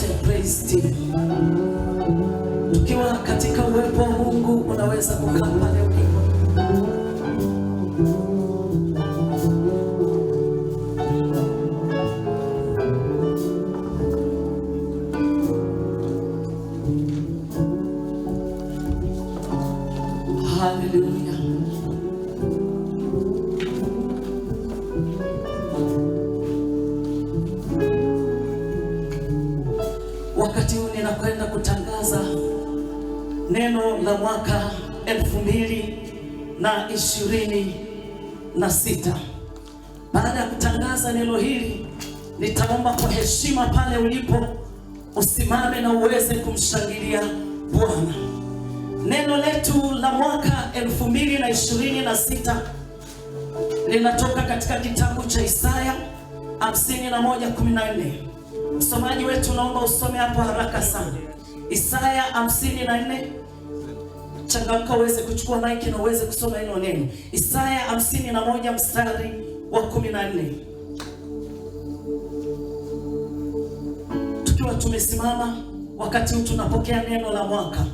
Asante praise team. Tukiwa katika uwepo wa Mungu, unaweza kukaa pale ulipo. Haleluya. Wakati huu ninakwenda kutangaza neno la mwaka 2026. Baada ya kutangaza neno hili, nitaomba kwa heshima pale ulipo usimame na uweze kumshangilia Bwana. Neno letu la mwaka 2026 linatoka katika kitabu cha Isaya 51:14. Msomaji wetu naomba usome hapo haraka sana. Isaya 54. Changamka uweze kuchukua mic na uweze kusoma hilo neno. Isaya 51 mstari wa 14. Tukiwa tumesimama wakati huu tunapokea neno la mwaka.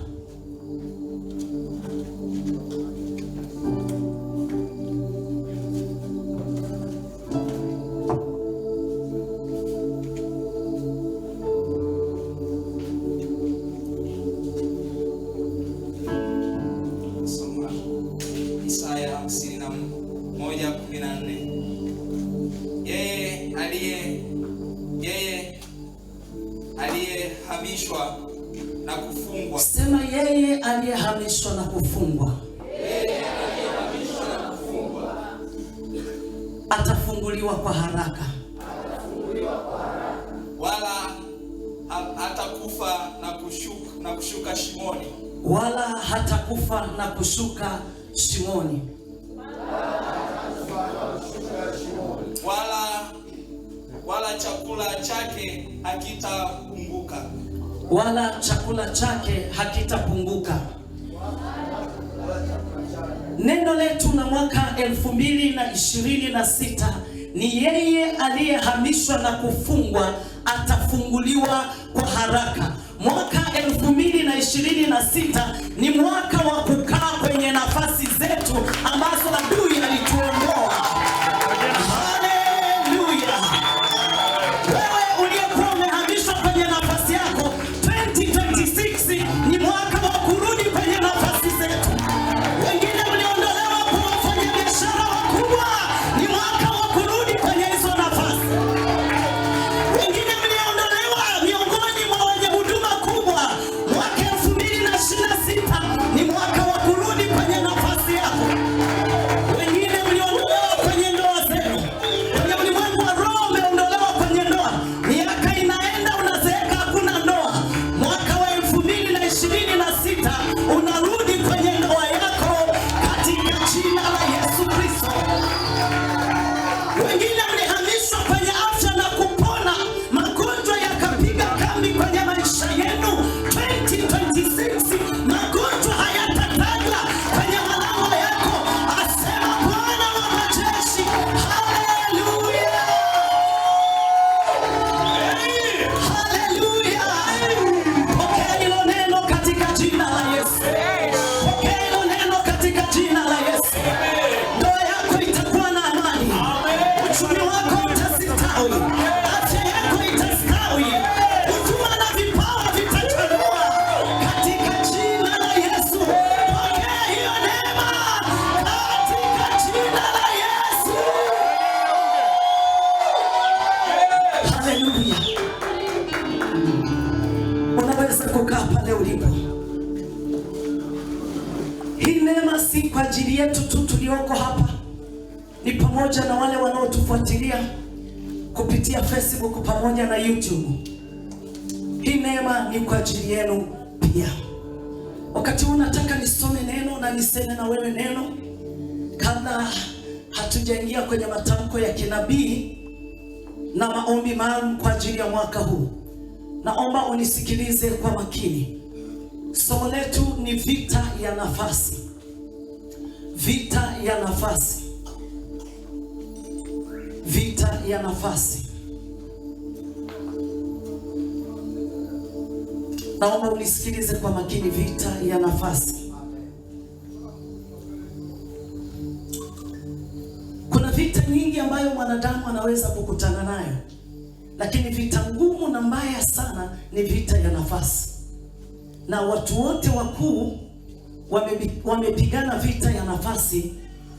Soma Isaya 51:14. Yeye aliyehamishwa na kufungwa, Sema yeye aliyehamishwa na kufungwa atafunguliwa kwa haraka, wala hatakufa na kushuka shimoni, wala hatakufa na kushuka shimoni, wala chakula chake hakitapunguka. Wala chakula chake hakitapunguka. Neno letu na mwaka 2026 ni yeye aliyehamishwa na kufungwa atafunguliwa kwa haraka. Mwaka 2026 ni mwaka wa kukaa kwenye nafasi zetu ambazo adui alituondoa. Haleluya! Wewe uliyekuwa umehamishwa kwenye nafasi yako, 2026 ni mwaka wa kurudi kwenye nafasi zetu. Wengine mliondolewa kwa wafanyabiashara wakubwa, ni mwaka wa kurudi kwenye hizo nafasi. Wengine mliondolewa miongoni mwa wenye huduma kubwa, mwaka 2026 ni mwaka wa kurudi kwenye nafasi yako. Wengine mliondolewa kwenye ndoa zenu, kwenye ulimwengu wa roho umeondolewa kwenye ndoa, miaka inaenda unazeeka, hakuna ndoa. Mwaka wa 2026 unarudi kwenye ndoa yako katika jina la Yesu Kristo. Wengine mlihamishwa kwenye afya na kupona, magonjwa yakapiga kambi kwenye maisha yenu. 2026 magonjwa hayatatajwa kwenye malango yako, asema Bwana wa majeshi. Haleluya, haleluya! Pokea hilo neno katika jina la Yesu. Pokea hilo neno katika jina la Yesu. Ndoa yako itakuwa na amani, uchumi wako utastawi, afya yako itastawi, huduma na vipawa vitachanua katika jina la Yesu. Pokea hiyo neema katika jina la Yesu. Haleluya! Unaweza kukaa pale ulipo. Hii neema si kwa ajili yetu tu tulioko hapa, ni pamoja na wale wanaotufuatilia kupitia Facebook pamoja na YouTube. Hii neema ni kwa ajili yenu pia. Wakati huu nataka nisome neno na niseme na wewe neno kabla hatujaingia kwenye matamko ya kinabii na maombi maalum kwa ajili ya mwaka huu. Naomba unisikilize kwa makini. Somo letu ni vita ya nafasi. Vita ya nafasi. Vita ya nafasi. Naomba unisikilize kwa makini, vita ya nafasi. Kuna vita nyingi ambayo mwanadamu anaweza kukutana nayo, lakini vita ngumu na mbaya sana ni vita ya nafasi. Na watu wote wakuu wamepigana vita ya nafasi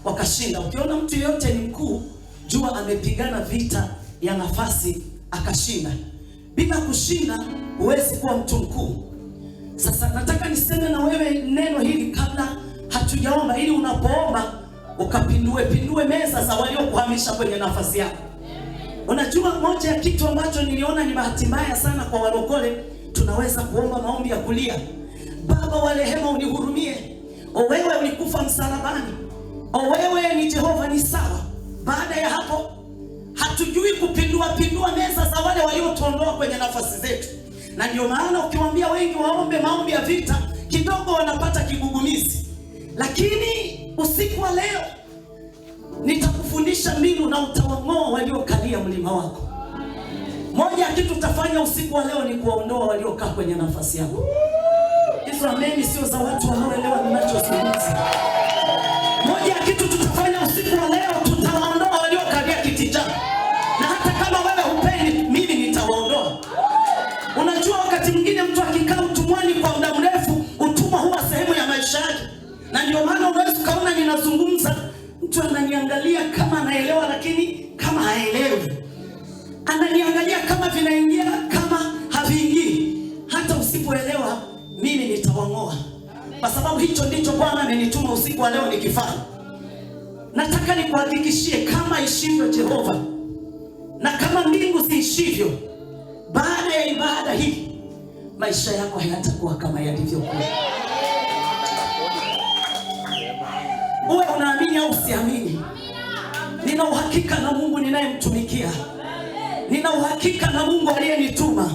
wakashinda. Ukiona mtu yeyote ni mkuu, jua amepigana vita ya nafasi akashinda. Bila kushinda huwezi kuwa mtu mkuu. Sasa nataka niseme na wewe neno hili kabla hatujaomba, ili unapoomba ukapindue pindue meza za waliokuhamisha kwenye nafasi yako. Unajua, moja ya kitu ambacho niliona ni bahati mbaya sana kwa walokole, tunaweza kuomba maombi ya kulia, Baba wa rehema unihurumie, o wewe ulikufa msalabani, o wewe ni Jehova, ni sawa. Baada ya hapo hatujui kupindua pindua meza za wale waliotuondoa kwenye nafasi zetu, na ndio maana ukiwaambia wengi waombe maombi ya vita kidogo wanapata kigugumizi. Lakini usiku wa leo nitakufundisha mbinu na utawang'oa waliokalia mlima wako. Moja ya kitu utafanya usiku wa leo ni kuwaondoa waliokaa kwenye nafasi yako. Hizo ameni sio za watu wanaoelewa ninachozungumza. Moja ya kitu tutafanya usiku wa leo, tutawaondoa waliokalia kiti chako. Na hata kama wewe hupendi, mimi nitawaondoa. Unajua, wakati mwingine mtu akikaa utumwani kwa muda mrefu, utumwa huwa sehemu ya maisha yake. Na ndio maana unaweza ukaona ninazungumza, mtu ananiangalia kama anaelewa, lakini kama haelewi. Ananiangalia kama vinaingia, kama haviingii. Hata usipoelewa, mimi nitawang'oa, kwa sababu hicho ndicho Bwana amenituma usiku wa leo nikifanya. Nataka nikuhakikishie, kama ishivyo Jehova na kama mbingu ziishivyo, baada ya ibada hii maisha yako hayatakuwa kama yalivyokuwa. Uwe unaamini au usiamini, nina uhakika na Mungu ninayemtumikia, nina uhakika na Mungu aliyenituma.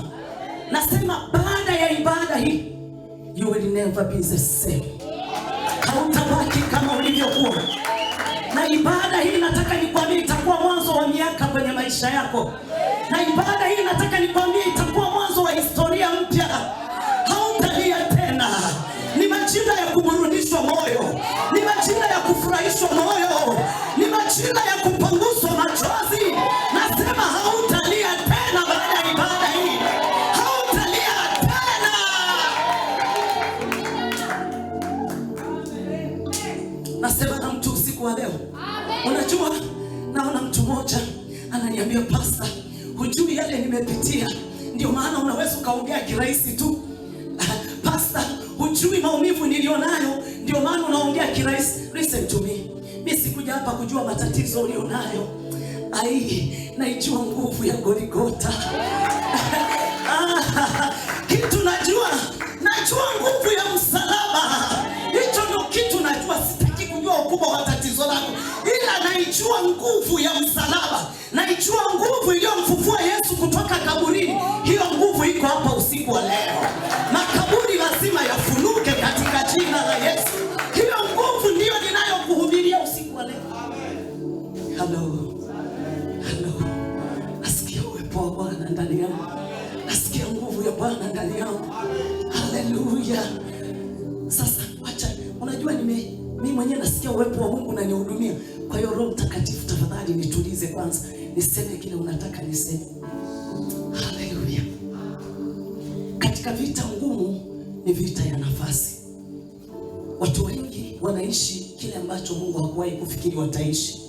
Nasema baada ya ibada hii, you will never be the same. Hautabaki kama ulivyokuwa. Na ibada hii nataka nikwambie itakuwa mwanzo wa miaka kwenye maisha yako. Na ibada hii nataka nikwambie itakuwa mwanzo wa historia mpya. Hautalia tena. Ni majira ya kuburudishwa moyo, ni majira ya kufurahishwa moyo, ni majira ya kupanguswa machozi. Nasema hautalia tena baada ya ibada hii. Hautalia tena. Nasema na mtu usiku wa leo. Unajua, naona mtu mmoja ananiambia, Pastor, hujui yale nimepitia, ndio maana unaweza ukaongea kirahisi tu. Pastor, hujui maumivu nilionayo, ndio maana unaongea kirahisi. Listen to me, mimi sikuja hapa kujua matatizo ulionayo. Ai, naijua nguvu ya Goligota. Kitu najua, najua nguvu ya msalaba. Hicho ndio kitu najua. Sitaki kujua ukubwa wa tatizo lako, ila naijua nguvu ya msalaba, naijua nguvu iliyomfufua Yesu kutoka kaburini. Hiyo nguvu iko hapa usiku wa leo. Makaburi lazima yafunuke katika jina la Yesu. Hiyo nguvu ndiyo ninayokuhubiria usiku wa leo. Hello. Hello. Nasikia uwepo wa Bwana ndani yangu. Nasikia nguvu ya Bwana ndani yangu. Haleluya. Sasa wacha, unajua mimi mwenyewe nasikia uwepo wa Mungu unanihudumia. Kwa hiyo Roho Mtakatifu, tafadhali nitulize kwanza, niseme kile unataka niseme. Haleluya. Katika vita ngumu ni vita ya nafasi. Watu wengi wanaishi kile ambacho Mungu hakuwahi kufikiri wataishi.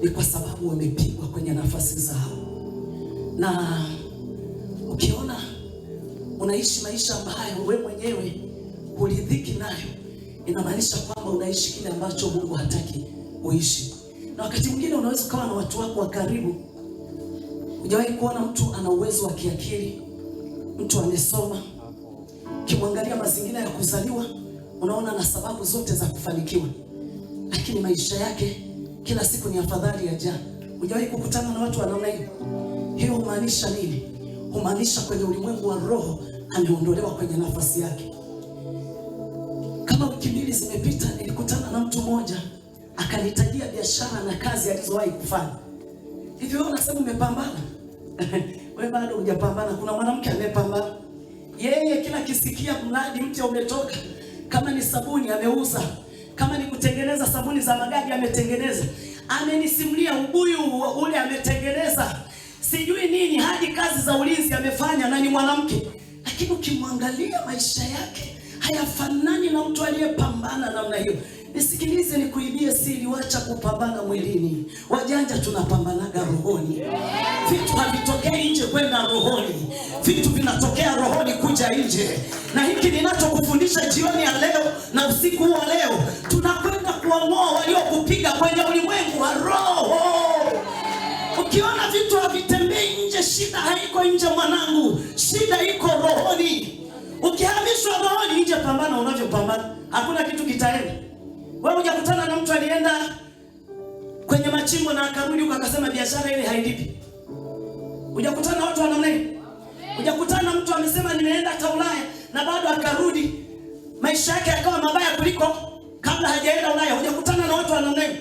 Ni kwa sababu wamepigwa kwenye nafasi zao. Na ukiona unaishi maisha ambayo wewe mwenyewe huridhiki nayo, inamaanisha kwamba unaishi kile ambacho Mungu hataki uishi. Na wakati mwingine unaweza ukawa na watu wako wa karibu, hujawahi kuona mtu ana uwezo wa kiakili, mtu amesoma, ukimwangalia mazingira ya kuzaliwa unaona na sababu zote za kufanikiwa, lakini maisha yake kila siku ni afadhali ya jana. Hujawahi kukutana na watu wa namna hiyo? Hiyo humaanisha nini? Humaanisha kwenye ulimwengu wa roho ameondolewa kwenye nafasi yake. Kama wiki mbili zimepita, nilikutana na mtu mmoja akanitajia biashara na kazi alizowahi kufanya. Hivi wewe unasema umepambana? Wewe bado hujapambana. Kuna mwanamke amepambana. Yeye kila kisikia mradi mpya umetoka, kama ni sabuni ameuza, kama ni kutengeneza sabuni za magadi ametengeneza, amenisimulia ubuyu ule ametengeneza, sijui nini, hadi kazi za ulinzi amefanya, na ni mwanamke. Lakini ukimwangalia maisha yake hayafanani na mtu aliyepambana namna hiyo. Nisikilize, nikuibie siri, wacha kupambana mwilini. Wajanja tunapambanaga rohoni. Vitu havitokei nje kwenda rohoni, vitu vinatokea rohoni kuja nje. Na hiki ninachokufundisha jioni ya leo na usiku wa leo, tunakwenda kuwamoa waliokupiga kwenye ulimwengu wa roho. Ukiona vitu havitembei nje, shida haiko nje mwanangu, shida iko rohoni. Ukihamishwa rohoni, nje pambana unavyopambana, hakuna kitu kitaenda. Wewe hujakutana na mtu alienda kwenye machimbo na akarudi huko akasema biashara ile hailipi? Hujakutana na watu wa namna hiyo? Hujakutana na mtu amesema nimeenda hata Ulaya na bado akarudi maisha yake yakawa mabaya kuliko kabla hajaenda Ulaya? Hujakutana na watu wa namna hiyo?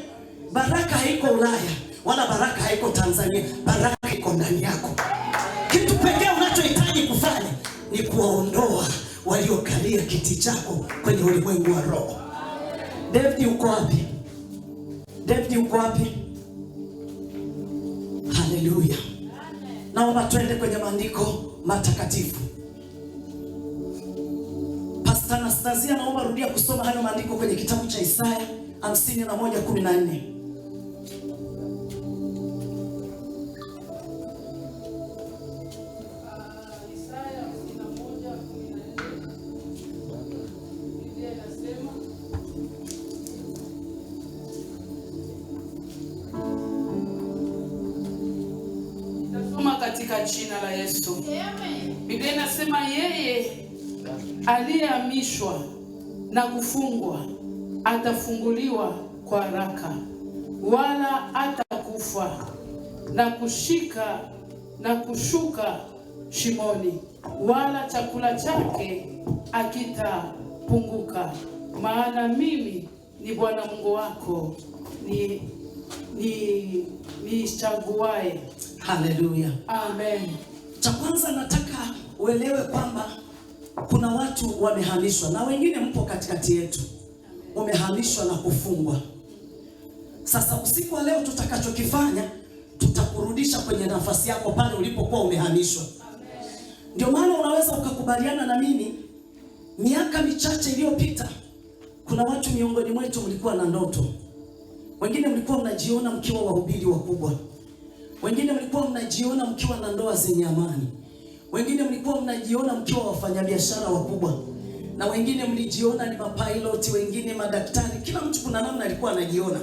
Baraka haiko Ulaya wala baraka haiko Tanzania, baraka iko ndani yako. Kitu pekee unachohitaji kufanya ni kuwaondoa waliokalia kiti chako kwenye ulimwengu wa roho. David uko wapi? David uko wapi? Haleluya. Naomba twende kwenye maandiko matakatifu. Pastor Anastasia, naomba rudia kusoma hayo maandiko kwenye kitabu cha Isaya 51:14. Isaya 51:14. Biblia inasema, nitasoma katika jina la Yesu. Biblia inasema yeye aliyehamishwa na kufungwa atafunguliwa kwa haraka, wala hatakufa na kushika na kushuka shimoni, wala chakula chake hakitapunguka. Maana mimi ni Bwana Mungu wako ni ni nichaguaye. Haleluya. Amen. Cha kwanza nataka uelewe kwamba kuna watu wamehamishwa na wengine mpo katikati yetu. Umehamishwa na kufungwa. Sasa usiku wa leo tutakachokifanya, tutakurudisha kwenye nafasi yako pale ulipokuwa umehamishwa. Ndio maana unaweza ukakubaliana na mimi, miaka michache iliyopita kuna watu miongoni mwetu mlikuwa na ndoto. Wengine mlikuwa mnajiona mkiwa wahubiri wakubwa. Wengine mlikuwa mnajiona mkiwa na ndoa zenye amani. Wengine mlikuwa mnajiona mkiwa wafanyabiashara wakubwa. Na wengine mlijiona ni mapilot, wengine madaktari. Kila mtu kuna namna alikuwa anajiona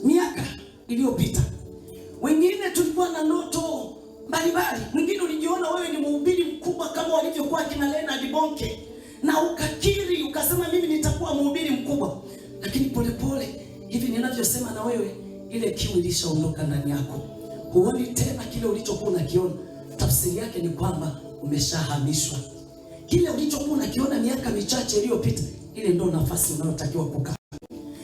miaka iliyopita. Wengine tulikuwa na ndoto mbalimbali. Mwingine ulijiona wewe ni mhubiri mkubwa kama walivyokuwa kina Leonard Bonke, na ukakiri ukasema mimi nitakuwa mhubiri mkubwa. Lakini polepole hivi ninavyosema na wewe, ile kiu ilishaondoka ndani yako. Huoni tena kile ulichokuwa unakiona. Tafsiri yake ni kwamba umeshahamishwa. Kile ulichokuwa unakiona miaka michache iliyopita, ile ndio nafasi unayotakiwa kukaa.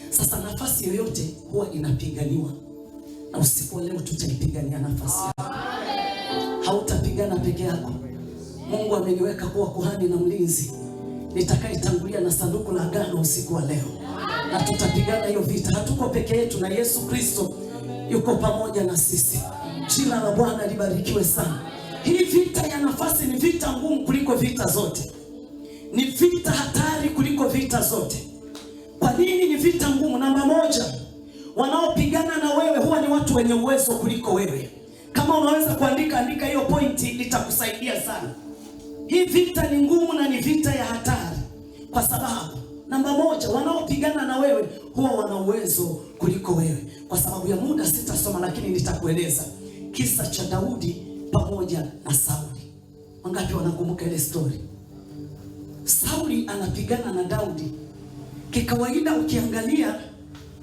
Sasa nafasi yoyote huwa inapiganiwa, na usiku wa leo tutaipigania nafasi yako. Hautapigana peke yako. Mungu ameniweka kuwa kuhani na mlinzi nitakayetangulia na sanduku la agano usiku wa leo, na tutapigana hiyo vita. Hatuko peke yetu, na Yesu Kristo yuko pamoja na sisi. Jina la Bwana libarikiwe sana. Hii vita ya nafasi ni vita ngumu kuliko vita zote, ni vita hatari kuliko vita zote. Kwa nini ni vita ngumu? Namba moja, wanaopigana na wewe huwa ni watu wenye uwezo kuliko wewe. Kama unaweza kuandika, andika hiyo pointi, itakusaidia sana. Hii vita ni ngumu na ni vita ya hatari, kwa sababu namba moja, wanaopigana na wewe huwa wana uwezo kuliko wewe. Kwa sababu ya muda sitasoma, lakini nitakueleza kisa cha Daudi pamoja na Sauli. Wangapi wanakumbuka ile story? Sauli anapigana na Daudi. Kikawaida ukiangalia,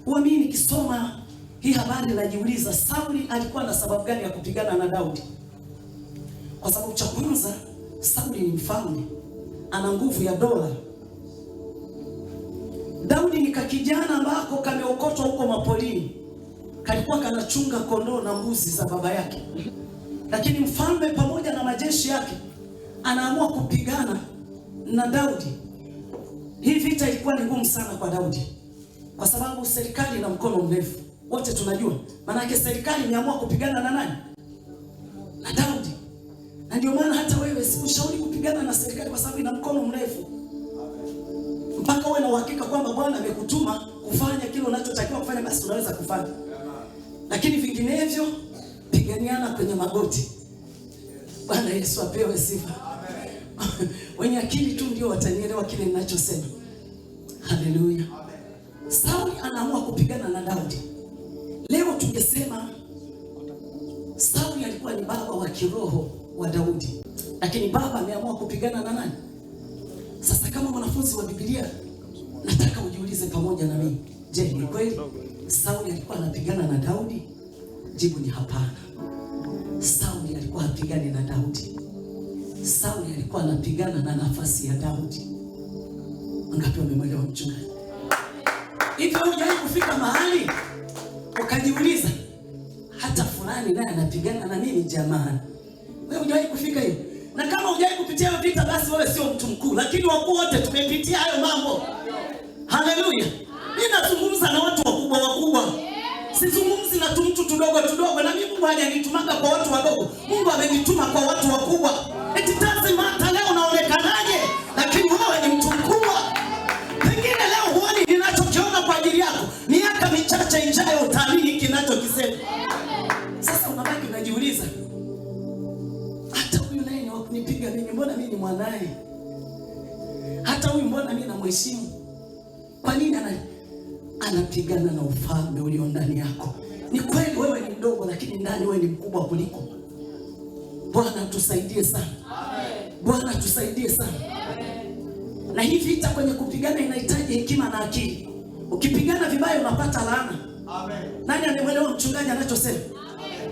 huwa mimi nikisoma hii habari najiuliza, Sauli alikuwa na sababu gani ya kupigana na Daudi? Kwa sababu cha kwanza, Sauli ni mfalme, ana nguvu ya dola. Daudi ni kakijana ambako kameokotwa huko mapolini, kalikuwa kanachunga kondoo na mbuzi za baba yake, lakini mfalme pamoja na majeshi yake anaamua kupigana na Daudi. Hii vita ilikuwa ni ngumu sana kwa Daudi, kwa sababu serikali ina mkono mrefu, wote tunajua. Maanake serikali imeamua kupigana na nani? Na Daudi. Na ndio maana hata wewe sikushauri kupigana na serikali, kwa sababu ina mkono mrefu, mpaka uwe na uhakika kwamba Bwana amekutuma kufanya kile unachotakiwa kufanya, basi unaweza kufanya. Lakini vinginevyo, piganiana kwenye magoti. Bwana Yesu apewe sifa. Wenye akili tu ndio watanielewa kile ninachosema. Haleluya. Sauli anaamua kupigana na Daudi. Leo tungesema Sauli alikuwa ni baba wa kiroho wa Daudi, lakini baba ameamua kupigana na nani? Sasa kama mwanafunzi wa Biblia, nataka ujiulize pamoja na mimi, je, ni kweli Sauli alikuwa anapigana na Daudi? Jibu ni hapana. Sauli alikuwa hapigani na Daudi. Sauli alikuwa anapigana na nafasi ya Daudi. Wangapi wamemwelewa mchungaji? Hivyo hujawahi kufika mahali ukajiuliza hata fulani naye anapigana na mimi jamani? Wewe hujawahi kufika hiyo? Na kama hujawahi kupitia hiyo vita, basi wewe sio mtu mkuu, lakini wakuu wote tumepitia hayo mambo. Haleluya. Mimi nazungumza na watu wakubwa wakubwa. Sizungumzi na tumtu tudogo tudogo, na mimi Mungu hajanitumaga kwa watu wadogo. Mungu amenituma kwa watu wakubwa. Eti tazima leo unaonekanaje, lakini wewe ni mtu mkubwa. Pengine leo huoni ninachokiona kwa ajili yako, miaka michache ijayo utaamini hiki ninachokisema. Sasa unabaki unajiuliza, hata huyu naye ni wa kunipiga mimi, mbona mimi ni mwanaye? Hata huyu mbona mimi namheshimu? Kwa nini anapigana na ufalme ulio ndani yako? Ni kweli wewe ni mdogo, lakini ndani wewe ni mkubwa kuliko. Bwana tusaidie sana. Bwana tusaidie sana. Na hii vita kwenye kupigana inahitaji hekima na akili. Ukipigana vibaya unapata laana. Amen. Nani amemwelewa mchungaji anachosema?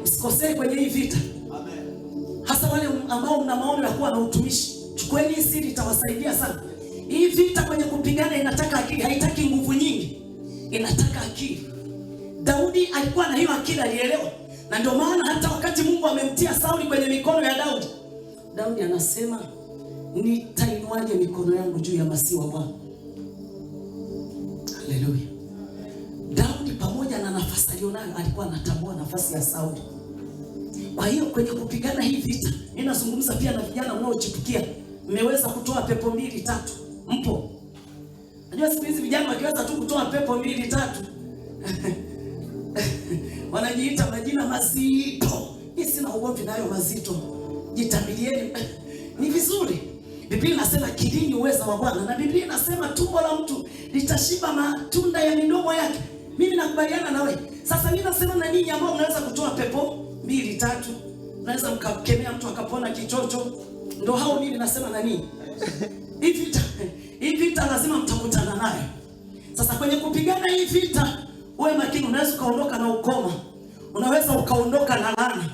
Msikosee kwenye hii vita. Amen. Hasa wale ambao mna maono ya kuwa na utumishi, chukueni hii siri, itawasaidia sana. Hii vita kwenye kupigana inataka akili, haitaki nguvu nyingi, inataka akili. Daudi alikuwa na hiyo akili, alielewa. Na ndio maana hata wakati Mungu amemtia Sauli kwenye mikono ya Daudi, Daudi anasema nitainuaje mikono yangu juu ya masihi wa Bwana? Haleluya. Daudi pamoja na nafasi alionayo alikuwa anatambua nafasi ya Sauli. Kwa hiyo kwenye kupigana hii vita, ninazungumza pia na vijana mnaochipukia, mmeweza kutoa pepo 2 3. Mpo? Najua siku hizi vijana wakiweza tu kutoa pepo 2 3 wanajiita majina mazito. Mimi sina ugomvi nayo mazito. Jitabilieni. Ni vizuri. Biblia inasema kilini uweza wa Bwana, na Biblia inasema tumbo la mtu litashiba matunda ya midomo yake. Mimi nakubaliana na wewe. Sasa mimi nasema na ninyi ambao mnaweza kutoa pepo 2 3, mnaweza mkakemea mtu akapona kichocho, ndio hao mimi nasema na ninyi. Hii vita lazima mtakutana nayo. Sasa kwenye kupigana hii vita, uwe makini, unaweza ukaondoka na ukoma. Unaweza ukaondoka na laana.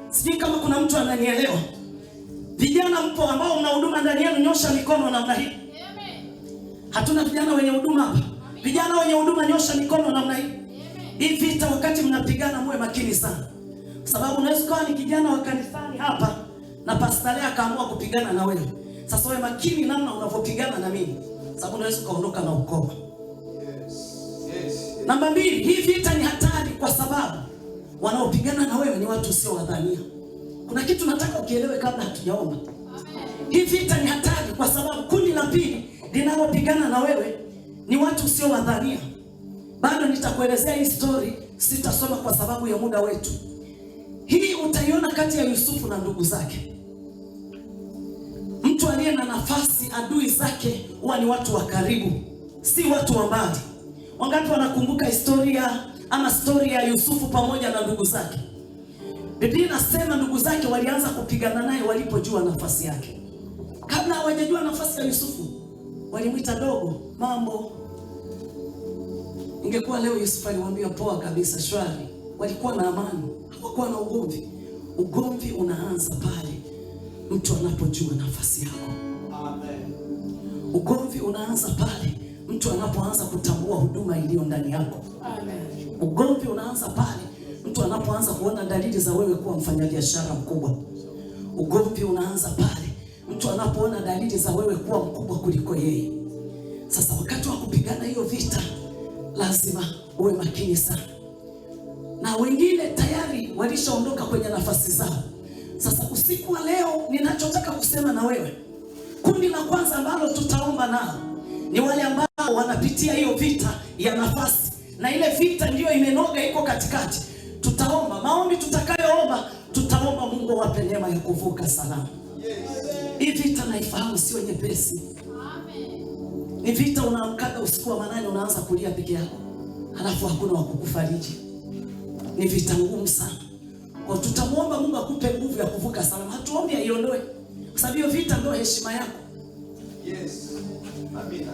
Sijui kama kuna mtu ananielewa. Vijana mpo ambao mna huduma ndani yenu, nyosha mikono namna hii. Hatuna vijana wenye huduma hapa. Vijana wenye huduma nyosha mikono namna hii. Hii vita wakati mnapigana muwe makini sana. Kwa sababu unaweza kuwa ni kijana wa kanisani hapa na pastor leo akaamua kupigana na wewe. Sasa wewe makini namna unavyopigana na mimi, sababu unaweza ukaondoka na ukoma. Yes. Namba 2, hii vita ni hatari kwa sababu wanaopigana na wewe ni watu usiowadhania. Kuna kitu nataka ukielewe kabla hatujaomba. Hii vita ni hatari kwa sababu kundi la pili linalopigana na wewe ni watu usiowadhania. Bado nitakuelezea hii story, sitasoma kwa sababu ya muda wetu. Hii utaiona kati ya Yusufu na ndugu zake. Mtu aliye na nafasi, adui zake huwa ni watu wa karibu, si watu wa mbali. Wangapi wanakumbuka historia ama story ya Yusufu pamoja na ndugu zake? Biblia inasema ndugu zake walianza kupigana naye walipojua nafasi yake. Kabla hawajajua nafasi ya Yusufu, walimuita dogo, mambo. Ingekuwa leo Yusufu aliwaambia poa kabisa, shwari. Walikuwa na amani, hawakuwa na ugomvi. Ugomvi unaanza pale mtu anapojua nafasi yako. Amen. Ugomvi unaanza pale mtu anapoanza kutambua huduma iliyo ndani yako. Amen. Ugomvi unaanza pale mtu anapoanza kuona dalili za wewe kuwa mfanyabiashara mkubwa. Ugomvi unaanza pale Mtu anapoona dalili za wewe kuwa mkubwa kuliko yeye. Sasa wakati wa kupigana hiyo vita lazima uwe makini sana, na wengine tayari walishaondoka kwenye nafasi zao. Sasa usiku wa leo ninachotaka kusema na wewe, kundi la kwanza ambalo tutaomba nao ni wale ambao wanapitia hiyo vita ya nafasi, na ile vita ndiyo imenoga, iko katikati. Tutaomba maombi, tutakayoomba, tutaomba Mungu awape neema ya kuvuka salama. Hii vita naifahamu, sio nyepesi. Ni vita unaamkaga usiku wa manane unaanza kulia peke yako, halafu hakuna wa kukufariji. Ni vita ngumu sana. Kwa tutamuomba Mungu akupe nguvu ya kuvuka salama. Hatuombi aiondoe, kwa sababu hiyo vita ndio heshima yako. Yes. Amina.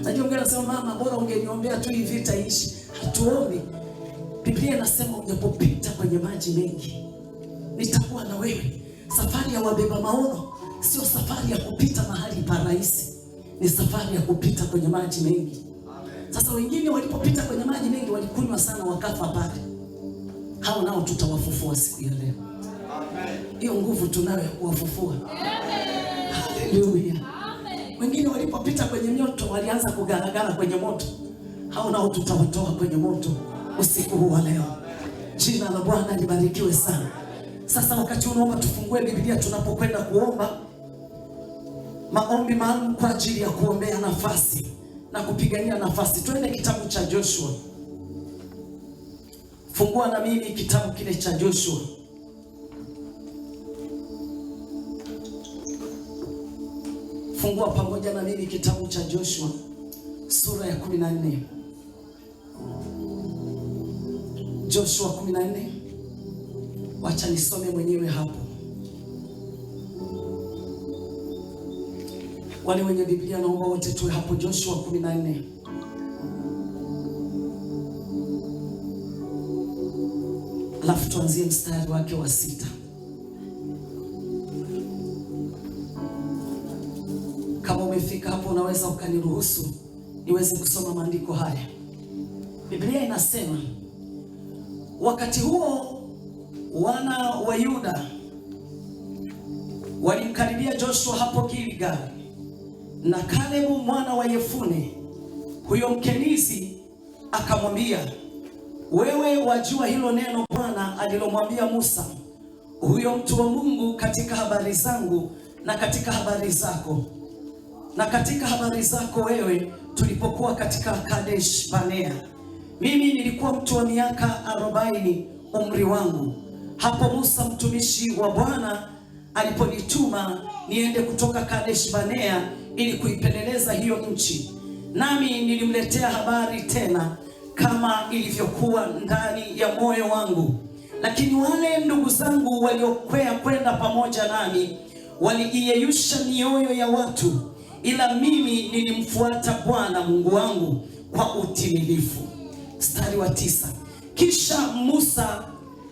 Najua mwingine anasema mama, bora ungeniombea tu hii vita iishi. Hatuombi. Biblia inasema ujapopita kwenye maji mengi nitakuwa na wewe. Safari ya wabeba maono sio safari ya kupita mahali pa rahisi, ni safari ya kupita kwenye maji mengi. Sasa wengine walipopita kwenye maji mengi walikunywa sana wakafa pale. Hao nao tutawafufua siku ya leo. Hiyo nguvu tunayo ya kuwafufua. Haleluya. Wengine walipopita kwenye moto walianza kugaragara kwenye moto. Hao nao tutawatoa kwenye moto usiku huu wa leo. Jina la Bwana libarikiwe sana. Sasa wakati unaomba, tufungue Biblia tunapokwenda kuomba maombi maalum kwa ajili ya kuombea nafasi na kupigania nafasi. Twende kitabu cha Joshua. Fungua na mimi kitabu kile cha Joshua. Fungua pamoja na mimi kitabu cha Joshua sura ya 14. Joshua 14. Wacha nisome mwenyewe hapo. Wale wenye Biblia naomba wote tuwe hapo Joshua 14. Alafu tuanzie mstari wake wa 6. Kama umefika hapo unaweza ukaniruhusu niweze kusoma maandiko haya. Biblia inasema, wakati huo wana wa Yuda walimkaribia Joshua hapo Gilgal, na Kalebu mwana wa Yefune huyo Mkenizi akamwambia, wewe wajua hilo neno Bwana alilomwambia Musa huyo mtu wa Mungu katika habari zangu na katika habari zako na katika habari zako wewe, tulipokuwa katika Kadesh Barnea. Mimi nilikuwa mtu wa miaka 40 umri wangu, hapo Musa mtumishi wa Bwana aliponituma niende kutoka Kadesh Barnea ili kuipeleleza hiyo nchi. Nami nilimletea habari tena kama ilivyokuwa ndani ya moyo wangu. Lakini wale ndugu zangu waliokwea kwenda pamoja nami waliiyeyusha mioyo ya watu, ila mimi nilimfuata Bwana Mungu wangu kwa utimilifu. Mstari wa 9. Kisha Musa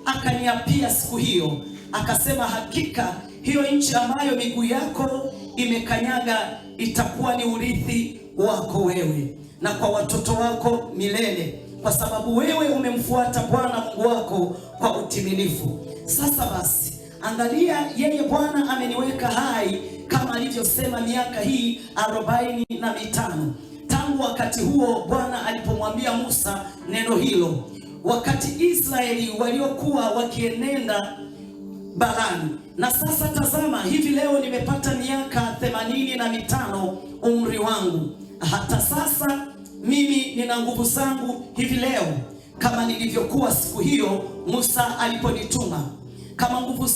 akaniapia siku hiyo, akasema, hakika hiyo nchi ambayo miguu yako imekanyaga itakuwa ni urithi wako wewe na kwa watoto wako milele, kwa sababu wewe umemfuata Bwana Mungu wako kwa utimilifu. Sasa basi, angalia, yeye Bwana ameniweka hai kama alivyosema miaka hii 45 tangu wakati huo Bwana alipomwambia Musa neno hilo, wakati Israeli waliokuwa wakienenda barani. Na sasa tazama, hivi leo nimepata miaka 85 umri wangu. Hata sasa mimi nina nguvu zangu hivi leo kama nilivyokuwa siku hiyo Musa aliponituma. Kama nguvu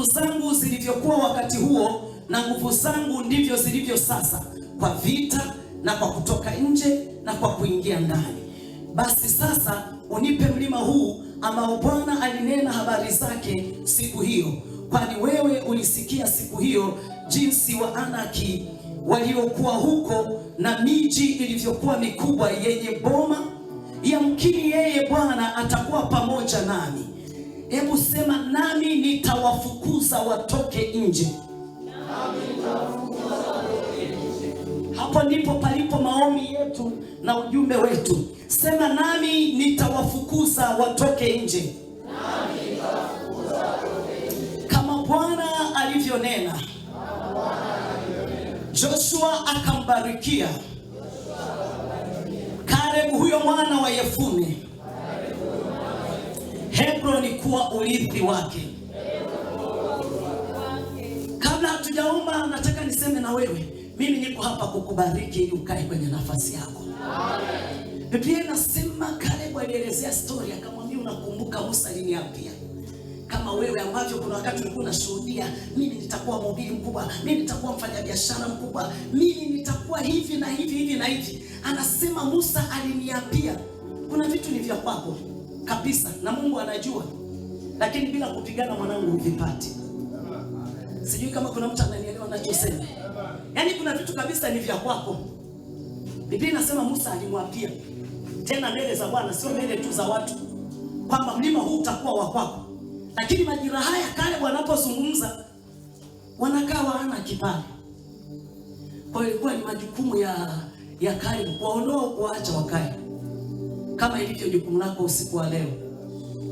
zangu zilivyokuwa wakati huo, na nguvu zangu ndivyo zilivyo sasa, kwa vita na kwa kutoka nje na kwa kuingia ndani. Basi sasa unipe mlima huu ambao Bwana alinena habari zake siku hiyo, kwani wewe ulisikia siku hiyo jinsi wa Anaki waliokuwa huko na miji ilivyokuwa mikubwa yenye boma. Yamkini yeye Bwana atakuwa pamoja nami. Hebu sema, nami nitawafukuza watoke nje. Hapo ndipo palipo maombi yetu na ujumbe wetu. Sema, nami nitawafukuza watoke nje. Kama Bwana alivyonena. Joshua akambarikia Kalebu huyo mwana wa Yefune Hebroni kuwa urithi wake. Kabla hatujaomba, nataka niseme na wewe, mimi niko hapa kukubariki ili ukae kwenye nafasi yako. Biblia inasema Kalebu alielezea story, akamwambia unakumbuka Musa aliniambia kama wewe ambavyo kuna wakati ulikuwa unashuhudia, mimi nitakuwa mhubiri mkubwa, mimi nitakuwa mfanyabiashara mkubwa, mimi nitakuwa hivi na hivi hivi na hivi. Anasema Musa aliniambia. Kuna vitu ni vya kwako kabisa na Mungu anajua, lakini bila kupigana mwanangu huvipati. Sijui kama kuna mtu ananielewa ninachosema. Yaani kuna vitu kabisa ni vya kwako. Biblia inasema Musa alimwapia tena mbele za Bwana, sio mbele tu za watu, kwamba mlima huu utakuwa wa kwako. Lakini majira haya Kalebu anapozungumza wanakaa wana kibali. Kwa hiyo ilikuwa ni majukumu ya Kalebu kuwaondoa au kuwaacha wakae, kama ilivyo jukumu lako usiku wa leo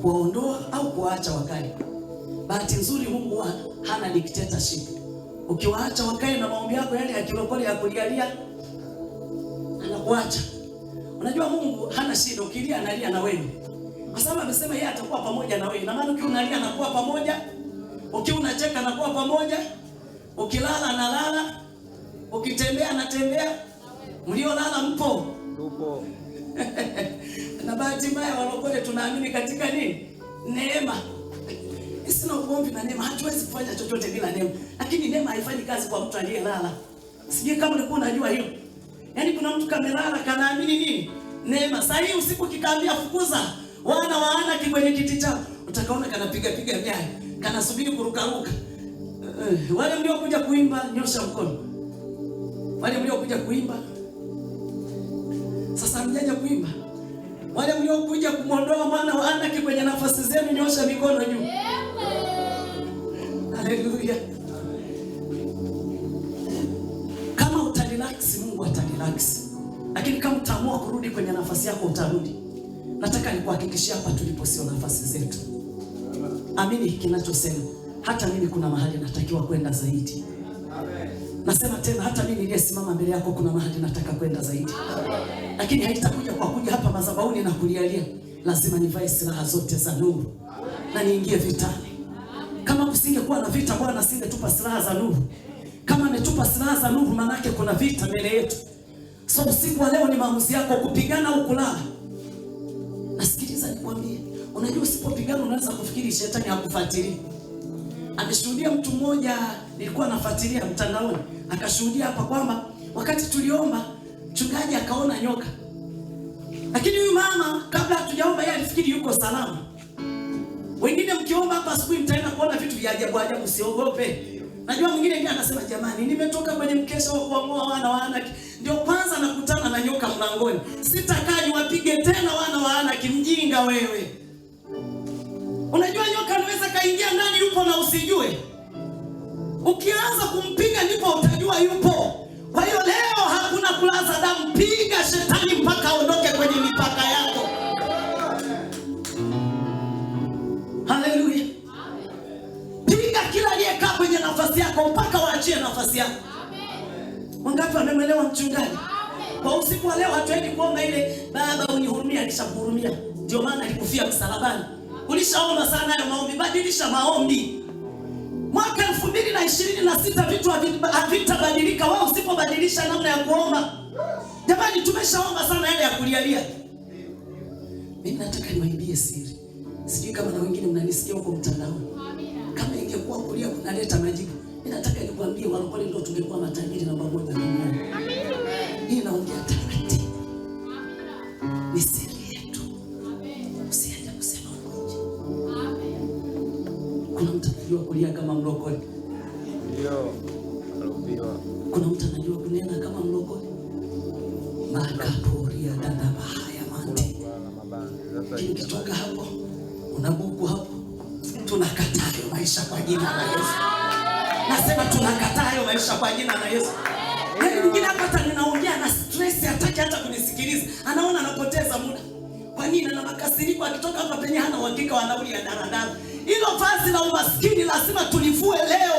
kuwaondoa au kuwaacha wakae. Bahati nzuri Mungu hana dictatorship. Ukiwaacha wakae na maombi yako yale ya kilokole ya kulialia, anakuacha. Unajua Mungu hana shida, ukilia analia na wewe. Kwa sababu amesema yeye atakuwa pamoja na wewe. Na maana ukiwa unalia anakuwa pamoja, ukiwa unacheka anakuwa pamoja, ukilala analala, ukitembea anatembea. Mliolala mpo? Tupo. Na bahati mbaya walokole tunaamini katika nini? Neema. Sina ugomvi na neema, hatuwezi kufanya chochote bila neema. Lakini neema haifanyi kazi kwa mtu aliyelala. Sijui kama ulikuwa unajua hilo. Yaani kuna mtu kamelala kanaamini nini? Neema. Saa hii usiku kikaambia fukuza wana wa Anaki kwenye kiti chao, utakaona kanapiga piga nyayo, kanasubiri kurukaruka. Wale mliokuja kuimba nyosha mkono. Wale mliokuja kuimba. Sasa mjaja kuimba. Wale mliokuja kumwondoa mwana wa Anaki kwenye nafasi zenu nyosha mikono juu. Haleluya. Kama utarelax, Mungu atarelax. Lakini kama utaamua kurudi kwenye nafasi yako utarudi. Nataka nikuhakikishie hapa tulipo sio nafasi zetu. Amini kinachosema. Hata mimi kuna mahali natakiwa kwenda zaidi. Nasema tena, hata mimi niliyesimama mbele yako kuna mahali nataka kwenda zaidi. Lakini haitakuja kwa kuja hapa madhabahuni na kulialia. Lazima nivae silaha zote za nuru na niingie vitani. Kama kusingekuwa na vita, Bwana asingetupa silaha za nuru. Kama ametupa silaha za nuru, maana yake kuna vita mbele yetu. So usiku wa leo ni maamuzi yako kupigana au kulala. Nasikiliza nikwambie, unajua usipopigana unaweza kufikiri shetani hakufuatilii. Ameshuhudia mtu mmoja, nilikuwa nafuatilia mtandaoni, akashuhudia hapa kwamba wakati tuliomba mchungaji akaona nyoka. Lakini huyu mama kabla hatujaomba yeye alifikiri yuko salama. Wengine mkiomba hapa asubuhi mtaenda kuona vitu vya ajabu ajabu, usiogope. Najua mwingine ndiye anasema jamani, nimetoka kwenye mkesha wa kuamua wana wa Anaki, ndio kwanza nakutana na nyoka mlangoni. Sitakaa niwapige tena wana wa Anaki. Mjinga wewe. Unajua nyoka anaweza kaingia ndani yupo na usijue. Ukianza kumpiga ndipo utajua yupo. Kwa hiyo leo hakuna kulaza damu, piga shetani mpaka aondoke kwenye mipaka yako. Haleluya. Piga kila aliyekaa kwenye nafasi yako mpaka waachie nafasi yako. Wangapi wamemwelewa mchungaji? Kwa usiku wa leo hatuendi kuomba ile baba unihurumia, alishakuhurumia. Ndio maana alikufia msalabani. Ulishaomba sana hayo maombi, badilisha maombi. Mwaka 2026 vitu havitabadilika wewe usipobadilisha namna ya kuomba. Jamani, tumeshaomba sana yale ya kulialia. Mimi nataka niwaibie siri. Sijui kama na wengine mnanisikia huko mtandaoni. Kama ingekuwa kulia kunaleta majibu, mimi nataka nikwambie walokole ndio tungekuwa matajiri namba moja duniani. Hii naongea taratibu. Ni siri yetu. Usiende kusema huko nje. Kuna mtu anajua kulia kama mlokole? Ndio. Kuna mtu anajua kunena kama mlokole? Makaporia dada bahaya mante. Lakini ukitoka hapo unabuku hapo, tunakataa hayo maisha kwa jina la Yesu. Nasema tunakataa hayo maisha kwa jina la Yesu. Yaani mwingine hapa hata ninaongea na stress, hataki hata kunisikiliza. Anaona anapoteza muda. Kwa nini? Ana makasiriko, akitoka hapa penye hana uhakika wa nauli ya daladala. Hilo vazi la umaskini lazima tulivue leo.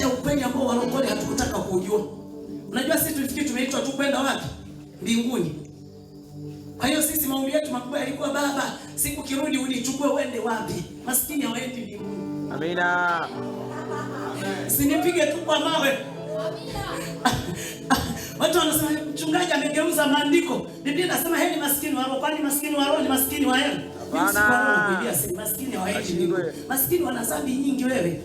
ya ukweli ambao walokole hatukutaka kuujua. Unajua sisi tulifikiri tumeitwa tu kwenda wapi? Mbinguni. Kwa hiyo sisi maombi yetu makubwa yalikuwa, Baba, siku kirudi unichukue uende wapi? Maskini hawaendi mbinguni. Amina. Sinipige tu kwa mawe. Watu wanasema mchungaji amegeuza maandiko. Biblia inasema heri maskini wa roho, kwani maskini wa roho ni maskini wa hela. Mimi si kwa roho nakuibia siri, maskini hawaendi mbinguni. Maskini wana dhambi nyingi wewe.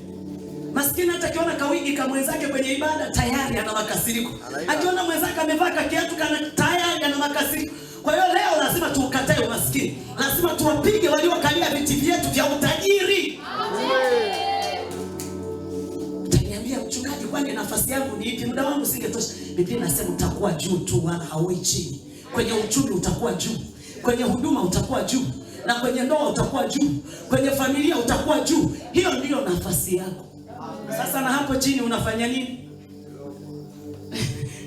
Maskini hata akiona kawigi kama mwenzake kwenye ibada tayari ana makasiriko. Akiona mwenzake amevaa kiatu kana tayari ana makasiriko. Kwa hiyo leo lazima tuukatae umaskini. Lazima tuwapige waliokalia viti vyetu vya utajiri. Utaniambia mchungaji, kwani nafasi yangu ni ipi? Muda wangu singetosha. Biblia inasema utakuwa juu tu wala haui chini. Kwenye uchumi utakuwa juu, kwenye huduma utakuwa juu, na kwenye ndoa utakuwa juu, kwenye familia utakuwa juu. Hiyo ndiyo nafasi yako. Sasa na hapo chini unafanya nini?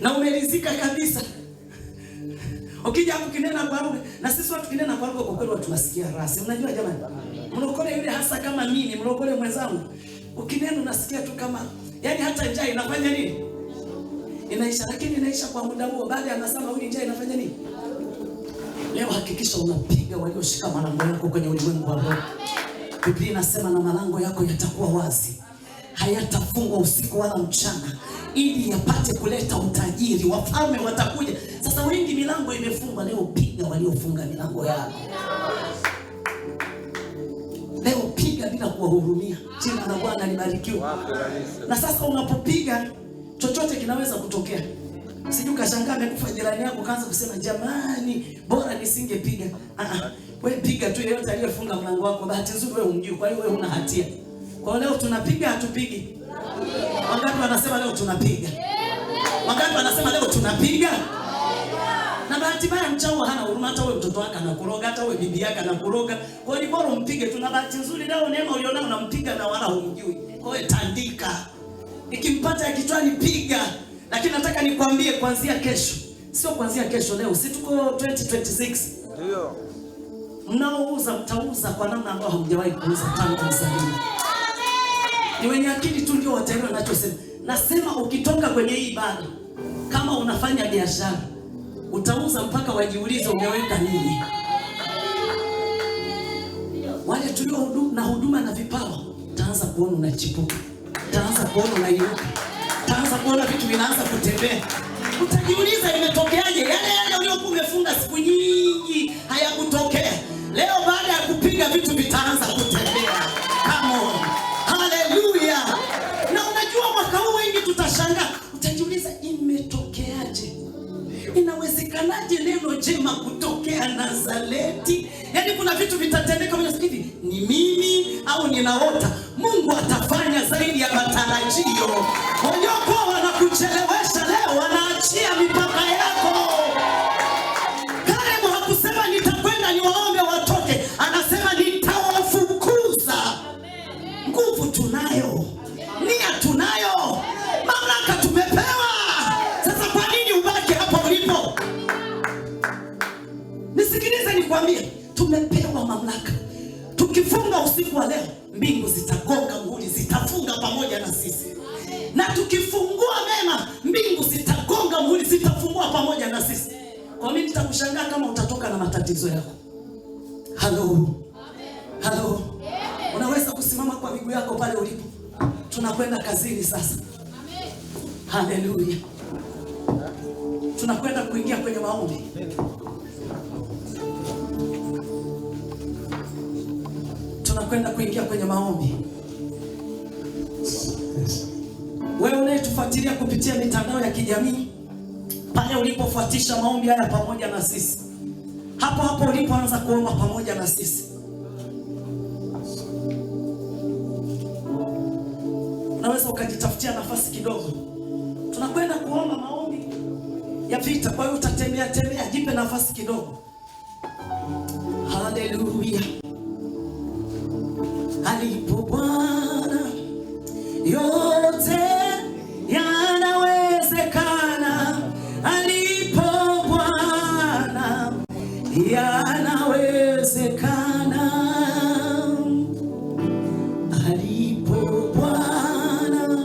Na umelizika kabisa. Ukija hapo kinena kwa lugha, na sisi watu kinena kwa lugha kwa kweli watu tunasikia raha. Unajua jamani? Mlokole yule hasa kama mimi, mlokole mwenzangu, ukinena unasikia tu kama yani hata njaa inafanya nini? Inaisha, lakini inaisha kwa muda huo. Baada ya masaa mawili njaa inafanya nini? Leo hakikisha unapiga walioshika malango yako kwenye ulimwengu wa roho. Biblia inasema na malango yako yatakuwa wazi, hayatafungwa usiku wala mchana, ili yapate kuleta utajiri. Wafalme watakuja. Sasa wengi milango imefungwa, leo piga waliofunga milango yako. Leo piga bila kuwahurumia. Jina la Bwana libarikiwe. Na sasa unapopiga chochote kinaweza kutokea. Sijui kashangaa amekufa jirani yako kaanza kusema jamani, bora nisingepiga. Wewe piga tu yeyote aliyefunga mlango wako. Bahati nzuri wewe humjui, kwa hiyo wewe huna hatia. Kwa leo tunapiga hatupigi? Wangapi wanasema leo tunapiga? Wangapi wanasema leo tunapiga? Na bahati mbaya mchawi hana huruma, hata wewe mtoto wako anakuroga, hata wewe bibi yako anakuroga. Kwa hiyo ni bora umpige tu. Na bahati nzuri leo neema ulionao unampiga na wala humjui. Kwa hiyo tandika. Ikimpata kichwani piga. Lakini nataka nikwambie kuanzia kesho. Sio kuanzia kesho, leo. Si tuko 2026. Ndio. Mnaouza mtauza kwa namna ambayo hamjawahi kuuza tangu mzaliwe. Ni wenye akili tu ndio wataelewa ninachosema. Nasema ukitoka kwenye hii ibada, kama unafanya biashara, utauza mpaka wajiulize umeweka nini. Wale tulio na huduma na vipawa, utaanza kuona unachipuka, utaanza kuona unainuka, utaanza kuona vitu vinaanza kutembea. Utajiuliza imetokeaje? Yale yale uliyokuwa umefunga siku nyingi hayakutokea. Leo baada ya kupiga vitu vitaanza kutembea. Come on. Hallelujah. Na unajua mwaka huu wengi tutashangaa. Utajiuliza imetokeaje? Inawezekanaje neno jema kutokea Nazareti? Yaani kuna vitu vitatendeka hivi, ni mimi au ninaota? Mungu atafanya zaidi ya matarajio. Waliokuwa wanakuchelewesha leo wanaachia mipaka yako. Kalebu hakusema nitakwenda niwaombe watoke, anasema nitawafukuza. Nguvu tunayo, nia tunayo, mamlaka tumepewa. Sasa kwa nini ubaki hapo ulipo? Nisikilize nikwambie, tumepewa mamlaka. Tukifunga usiku wa leo, mbingu zitagonga muhuri, zitafunga pamoja na sisi. Na tukifungua mema, mbingu zitagonga muhuri, zitafungua pamoja na sisi. Kwa mimi nitakushangaa kama utatoka na matatizo yako. Hello. Hello. Unaweza kusimama kwa miguu yako pale ulipo. Tunakwenda kazini sasa. Hallelujah. Tunakwenda kuingia kwenye maombi. Tunakwenda kuingia kwenye maombi. Wewe unayetufuatilia kupitia mitandao ya kijamii, pale ulipofuatisha maombi haya pamoja na sisi, hapo hapo ulipoanza kuomba pamoja na sisi, unaweza ukajitafutia nafasi kidogo. Tunakwenda kuomba maombi ya vita, kwa hiyo utatembea tembea, jipe nafasi kidogo. Haleluya. Alipo Bwana yote yanawezekana. Alipo Bwana yanawezekana. Alipo Bwana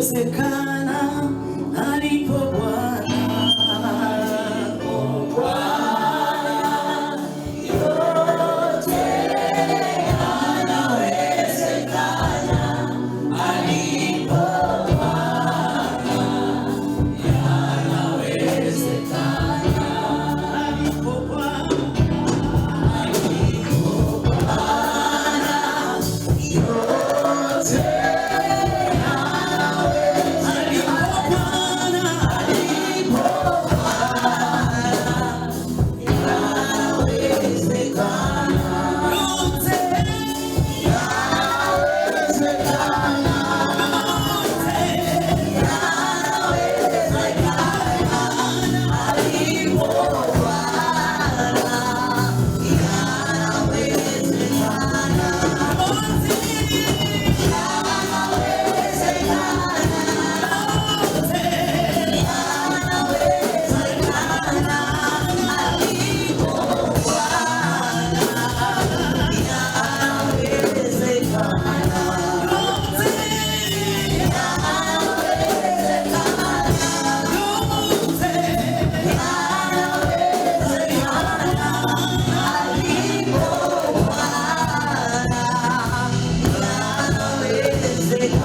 Yanawezekana alipo Bwana. Alipo Bwana. Alipo Bwana. Yote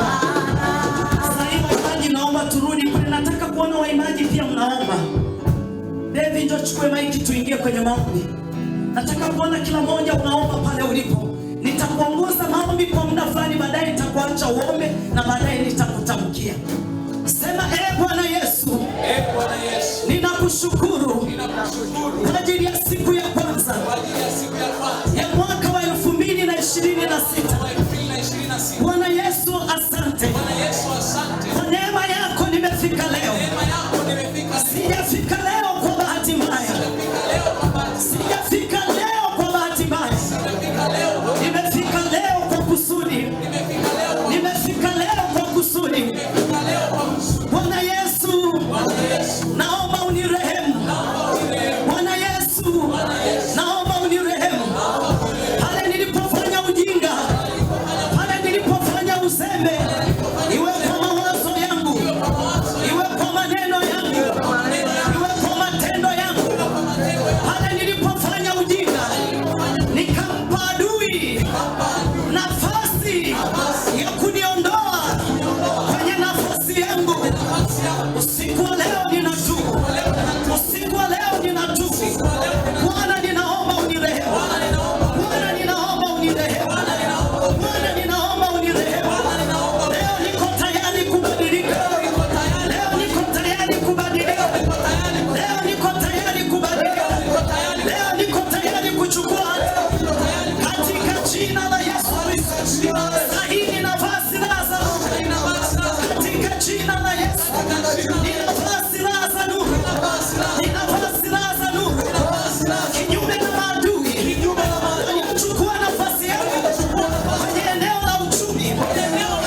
Sasa hivi waimbaji, naomba turudi kule. Nataka kuona waimbaji pia mnaomba. David, njoo chukue maiki tuingie kwenye maombi. Nataka kuona kila mmoja unaomba pale ulipo. Nitakuongoza maombi kwa muda fulani, baadaye nitakuacha uombe na baadaye nitakutamkia. Sema, ee Bwana Yesu, Ee Bwana Yesu, ninakushukuru ninakushukuru kwa ajili ya siku ya kwanza kwa ajili ya siku ya kwanza ya mwaka wa 2026. wa 2026. Bwana Yesu, asante Bwana Yesu, asante. kwa neema yako nimefika leo. Neema yako nimefika leo. Sijafika leo kwa bahati mbaya. Nimefika leo kwa bahati. Sijafika leo kwa bahati mbaya. Nimefika leo kwa Nimefika leo kwa kusudi. nimefika leo kwa Nimefika leo kwa kusudi. nimefika leo kwa kusudi. Bwana Yesu, Bwana Yesu, naomba unirehemu. naomba unirehemu. Bwana Yesu, naomba unirehemu. Pale nilipofanya ujinga, pale nilipofanya uzembe, iwe kwa mawazo yangu, iwe kwa maneno yangu, iwe kwa matendo yangu, pale nilipofanya ujinga, nikampa adui nafasi ya kuniondoa kwenye nafasi yangu. Usiku wa leo ninatubu, usiku wa leo ninatubu. Bwana, ninaomba unirehemu. Bwana, ninaomba unirehemu. Bwana, ninaomba unirehemu. Leo niko tayari kubadilika. Leo niko tayari kubadilika. Leo niko tayari kubadilika. Leo niko tayari kuchukua hatua katika jina la Yesu Kristo. Sahi ninavaa silaha za nuru katika jina la Yesu. Ninavaa silaha za nuru. Ninavaa silaha za nuru kinyume na maadui waliochukua nafasi yangu kwenye eneo la uchumi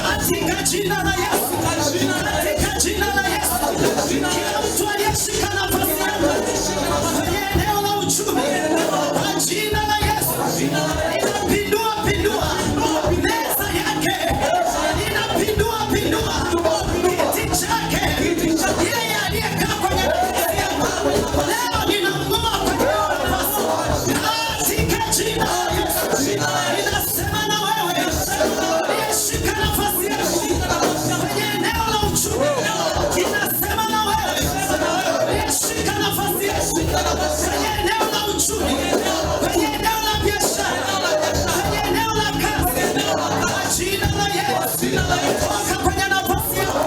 katika jina la Yesu, katika jina la Yesu. Kila mtu aliyeshika nafasi yangu kwenye eneo la uchumi kwa jina la Yesu, ninapindua pindua meza yake, ninapindua pindua kiti chake, yeye aliyekaa kwenye nafasi yangu leo ninamng'oa kwenye nafasi katika jina la Yesu. Ninasema na wewe uliyeshika nafasi yangu kwenye eneo la uchumi, ninasema na wewe uliyeshika nafasi yangu kwenye eneo la uchumi, kwenye eneo la biashara, kwenye eneo la kazi, kwa jina la Yesu, toka kwenye nafasi yako,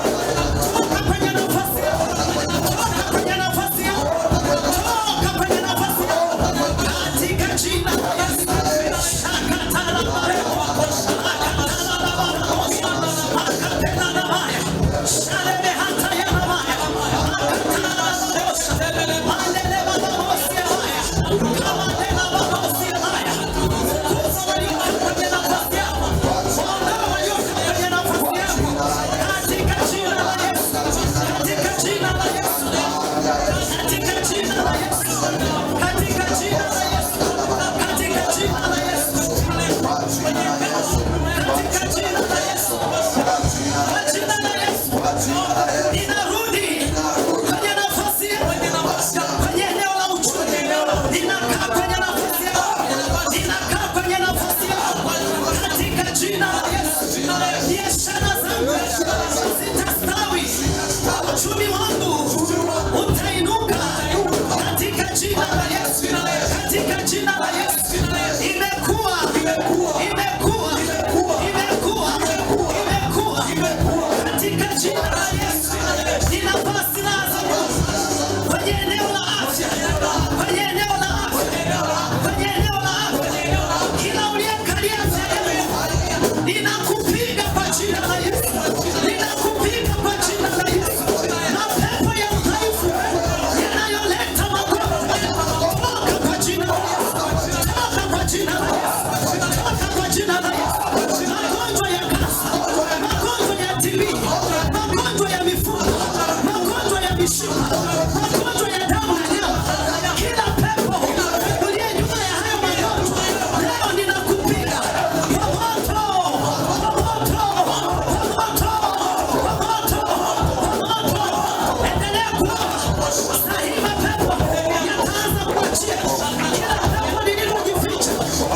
toka kwenye nafasi yako, toka kwenye nafasi yako, toka kwenye nafasi yako, katika jina la Yesu. Shakatala bareko, akatala bareko, akapela maya, shalebe hata ya maya, akatala bareko, mandele babosi ya maya, kamadela babosi ya maya. Fukuza waliokaa kwenye nafasi yako, ondoa waliokaa kwenye nafasi yako. zangu zitastawi, uchumi wangu utainuka katika jina la Yesu, katika jina la Yesu. Imekuwa, imekuwa, imekuwa, imekuwa katika jina la Yesu. Ninavaa silaha za Mungu kwenye eneo la afya, kwenye eneo la afya, kwenye eneo la afya. Kila uliyekalia afya yangu, ninakupiga kwa jina la Yesu, ninakupiga kwa jina la Yesu. Mapepo ya udhaifu yanayoleta magonjwa, toka kwa jina la Yesu, toka kwa jina la Yesu, toka kwa jina la Yesu. Magonjwa ya kansa, magonjwa ya TB, magonjwa ya mifupa, magonjwa ya mishipa, magonjwa ya damu na nyama, kila pepo uliye nyuma ya hayo magonjwa, leo ninakupiga kwa moto, kwa moto, kwa moto, kwa moto, kwa moto. Endelea kuomba. Saa hii mapepo yataanza kuachia. Kila pepo lililojificha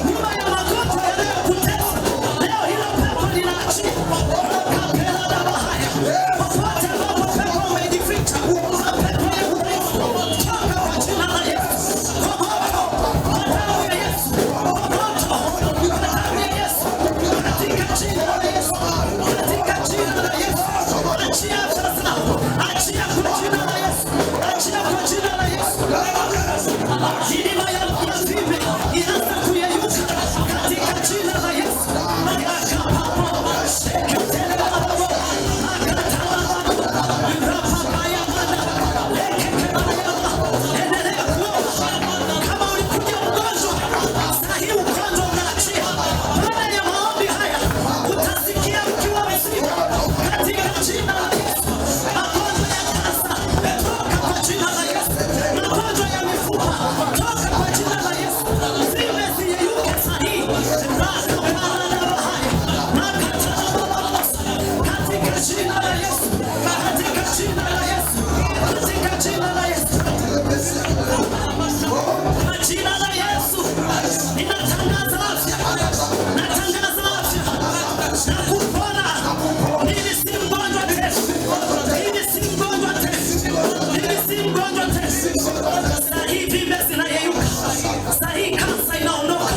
nyuma ya magonjwa yanayokutesa, leo hilo pepo linaachia. Kapela na bahaya. Popote ambapo pepo umejificha, mapepo ya udhaifu, toka kwa jina la Yesu. Kwa moto, kwa damu ya Yesu, kwa moto, kwa damu ya Yesu, katika jina la Yesu, katika jina la Yesu. Achia afya zao, achia kwa jina la Yesu, achia kwa jina la Yesu. Milima ya vime ianze kuyeyuka katika jina la Yesu. Yakapapo, sheketelelabo, akatalabo, rapapayamana, lekekebayama. Endelea kuomba. Kama ulikuja mgonjwa, saa hii ugonjwa unaachia. Baada ya maombi haya, utasikia ukiwa mzima katika jina la Yesu. Magonjwa ya kansa, toka kwa jina la Yesu. Magonjwa ya mifupa, toka kwa jina la Yesu. Zime ziyeyuke saa hii. Rakaparadabahaya, makatalabababasa. Katika jina la Yesu, katika jina la Yesu, katika jina la Yesu. Kwa jina la Yesu, ninatangaza afya, natangaza afya na kupona. Mimi si mgonjwa tena, mimi si mgonjwa tena, mimi si mgonjwa tena. Saa hii vimbe zinayeyuka, saa hii kansa inaondoka,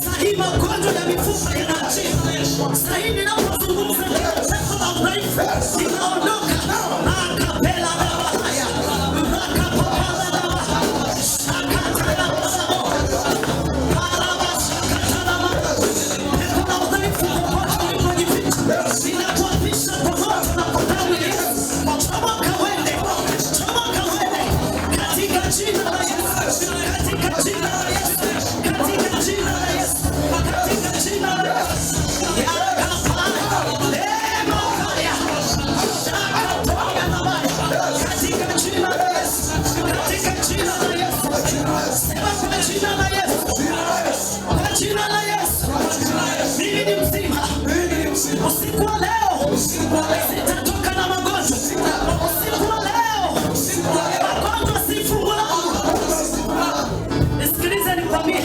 saa hii magonjwa ya mifupa yanaachia, saa hii ninapozungumza kila pepo la udhaifu linaondoka. Makapela dabahaya, makapapala dabaha, shakatalababo, parabashakatalama. Pepo la udhaifu popote ulipojificha, ninakuapisha kwa moto na kwa damu ya Yesu. Chomoka uende, chomoka uende, katika jina la Yesu, katika jina la Yesu, katika jina la Yesu, katika jina la Yesu. Yakapaya, lemakaya, shakatoya nabaya, katika jina la Yesu, katika jina la Yesu. Sema kwa jina la Yesu, kwa jina la Yesu, mimi ni mzima. Usiku wa leo sitatoka na magonjwa. Usiku wa leo magonjwa si fungu langu. Nisikilize nikwambie,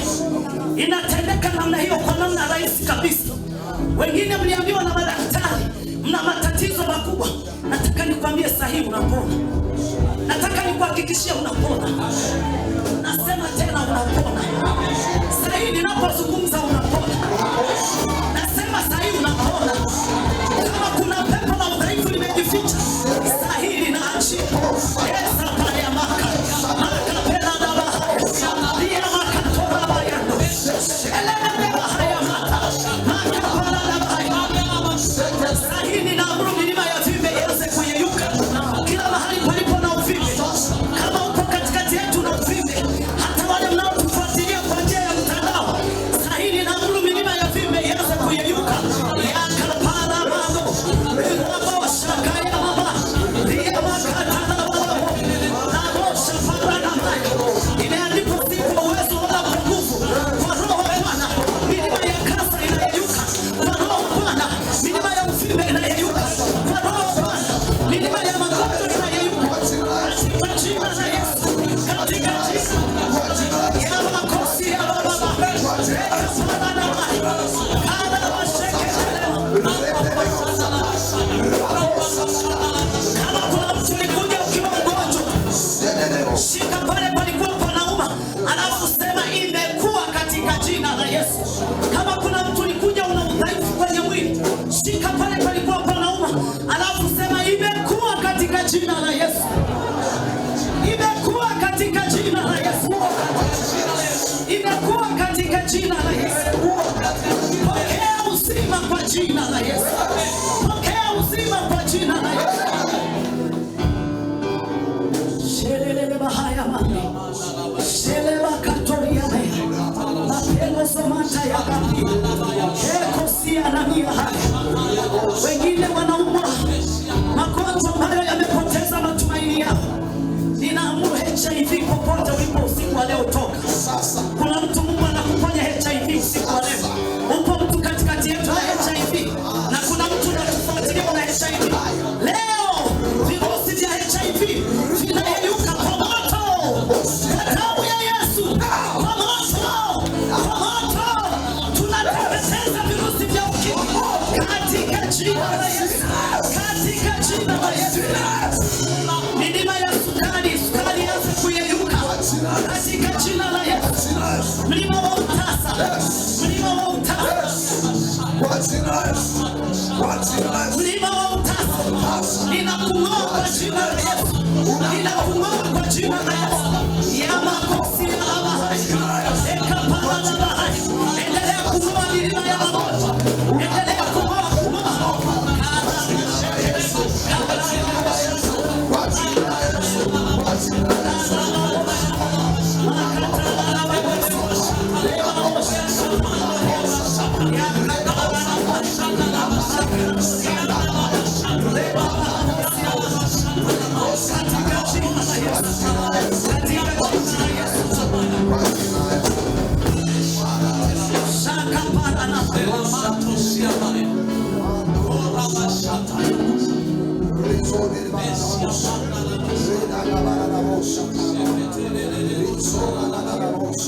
inatendeka namna hiyo kwa namna rahisi kabisa. Wengine mliambiwa na madaktari mna matatizo makubwa. Nataka nikwambie saa hii unapona. Nataka nikuhakikishie unapona. Nasema tena unapona. Saa hii ninapozungumza unapona. Nasema saa hii unapona. Kama kuna pepo la udhaifu limejificha, saa hii linaachia. Esa pale maka. Maka pela da bahaya. Lia maka tora bayando. Shelele bahaya mata. Maka pala da bahaya. Saa hii ninaamuru milima ya vimbe ianze kuyeyuka. Kila mahali palipo na uvimbe. Kama upo katikati yetu na uvimbe, jina la Yesu. Pokea uzima kwa jina la Yesu. Pokea uzima kwa jina la Yesu. Shelele bahaya mani. Shele bakatoria mea. Mapelo somata ya kapi. Eko sia na mia haya. Wengine wanaumwa magonjwa ambayo yamepoteza matumaini yao. Ninaamuru HIV popote ulipo usiku wa leo toka. Kuna mtu Mungu anakuponya HIV usiku wa leo. Upo mtu katikati yetu na HIV, na kuna mtu anatufuatilia na HIV. Leo virusi vya HIV vinayeyuka kwa moto. Kwa damu ya Yesu. Kwa moto. Kwa moto. Tunateketeza virusi vya ukimwi katika jina la Yesu. Katika jina la Yesu. Milima ya sukari, sukari ianze kuyeyuka katika jina la Yesu. Mlima wa utasa, mlima wa utasa, mlima wa utasa, ninakung'oa kwa jina la Yesu, ninakung'oa kwa jina la Yesu. Ya makosi ya bahari, ekapala la bahari, endelea kung'oa milima ya magonjwa, endelea kung'oa, kung'oa.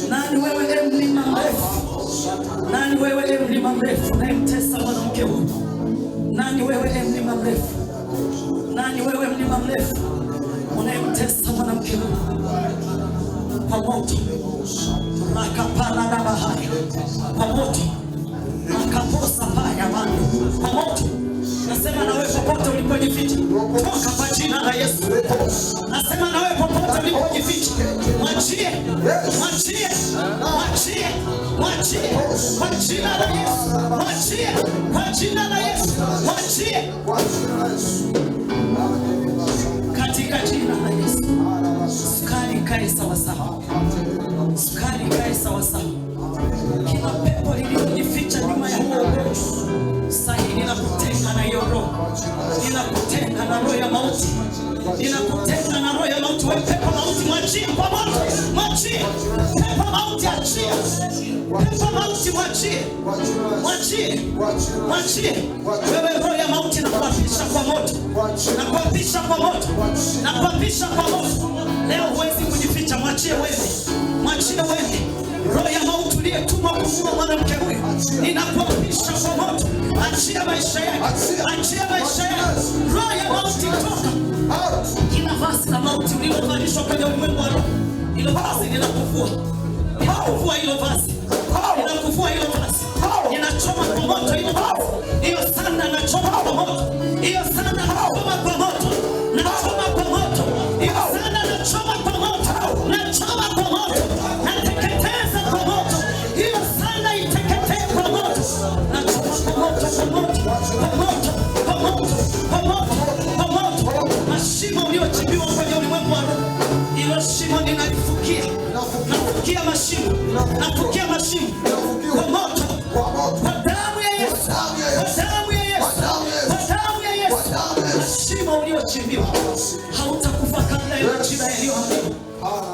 Nani wewe e mlima mrefu? Nani wewe e mlima mrefu unayemtesa mwanamke huyu? Nani wewe e mlima mrefu? Nani wewe mlima mrefu unayemtesa mwanamke huyu? Kwa moto rakapala na bahari, kwa moto rakaposa paya bandu, kwa moto. Nasema na wewe popote ulipojificha, toka kwa jina la Yesu. Nasema na wewe popote ulipojificha, mwachie, mwachie, mwachie, mwachie kwa jina la Yesu, mwachie kwa jina la Yesu, mwachie katika jina la Yesu. Sukari ikae sawa sawa, sukari ikae sawa sawa. Kila pepo lililojificha nyuma ya huo ugonjwa, sasa ninakutenga na hiyo roho, ninakutenga na roho ya mauti, ninakutenga na roho ya mauti. Wewe pepo mauti, mwachie kwa moto, mwachie pepo mauti, achia pepo mauti, mwachie, mwachie, mwachie. Wewe roho ya mauti, nakuapisha kwa moto, nakuapisha kwa moto, nakuapisha kwa moto. Leo huwezi kujificha, mwachie wewe, mwachie wewe. Roho ya mauti uliyetumwa kumuua mwanamke huyu, ninakuapisha kwa moto. Achia maisha yake, achia maisha yake. Roho ya mauti toka. Kila vazi la mauti ulilovalishwa kwenye ulimwengu wa roho, hilo vazi ninakuvua, ninakuvua hilo vazi, ninakuvua hilo vazi, ninachoma kwa moto hilo vazi. Hiyo sanda nachoma kwa moto, hiyo sanda nachoma kwa moto, nachoma kwa moto, hiyo sanda nachoma kwa moto, nachoma kwa moto, nateketeza kwa moto, hiyo sanda iteketee kwa moto, nachoma kwa moto, kwa moto, kwa moto, kwa moto, kwa moto, kwa moto. Mashimo uliochimbiwa kwenye ulimwengu wa roho, hilo shimo ninalifukia, nafukia mashimo, nafukia mashimo kwa moto, kwa damu ya Yesu, kwa damu ya Yesu, kwa damu ya Yesu. Mashimo uliochimbiwa, hautakufa kabla ya majira yaliyoamriwa,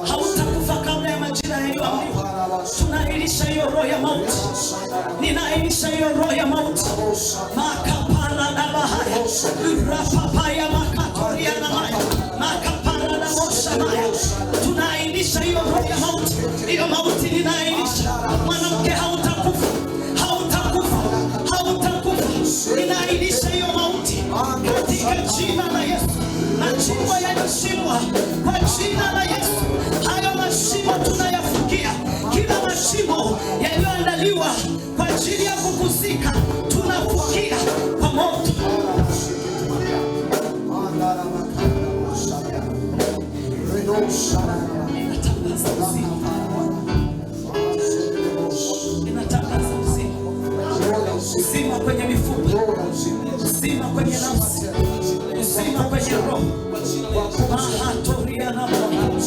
hautakufa kabla ya majira yaliyoamriwa. Tunailisha hiyo roho ya mauti, ninailisha hiyo roho ya mauti. Makapala na bahaya, rapapaya makatoria na maya, makapala na mosha maya. Tunailisha hiyo roho ya mauti, hiyo mauti ninailisha. Mwanamke, hautakufa, hautakufa, hautakufa. Ninailisha hiyo mauti katika jina la Yesu. Mashimo yaliyoshimwa kwa jina la Yesu, hayo mashimo tunayafukia. Kila mashimo yaliyoandaliwa kwa ajili ya kukuzika, tunafukia kwa moto. kwenye mifupa, uzima kwenye nafsi, uzima kwenye roho. Mahatoria na moyo,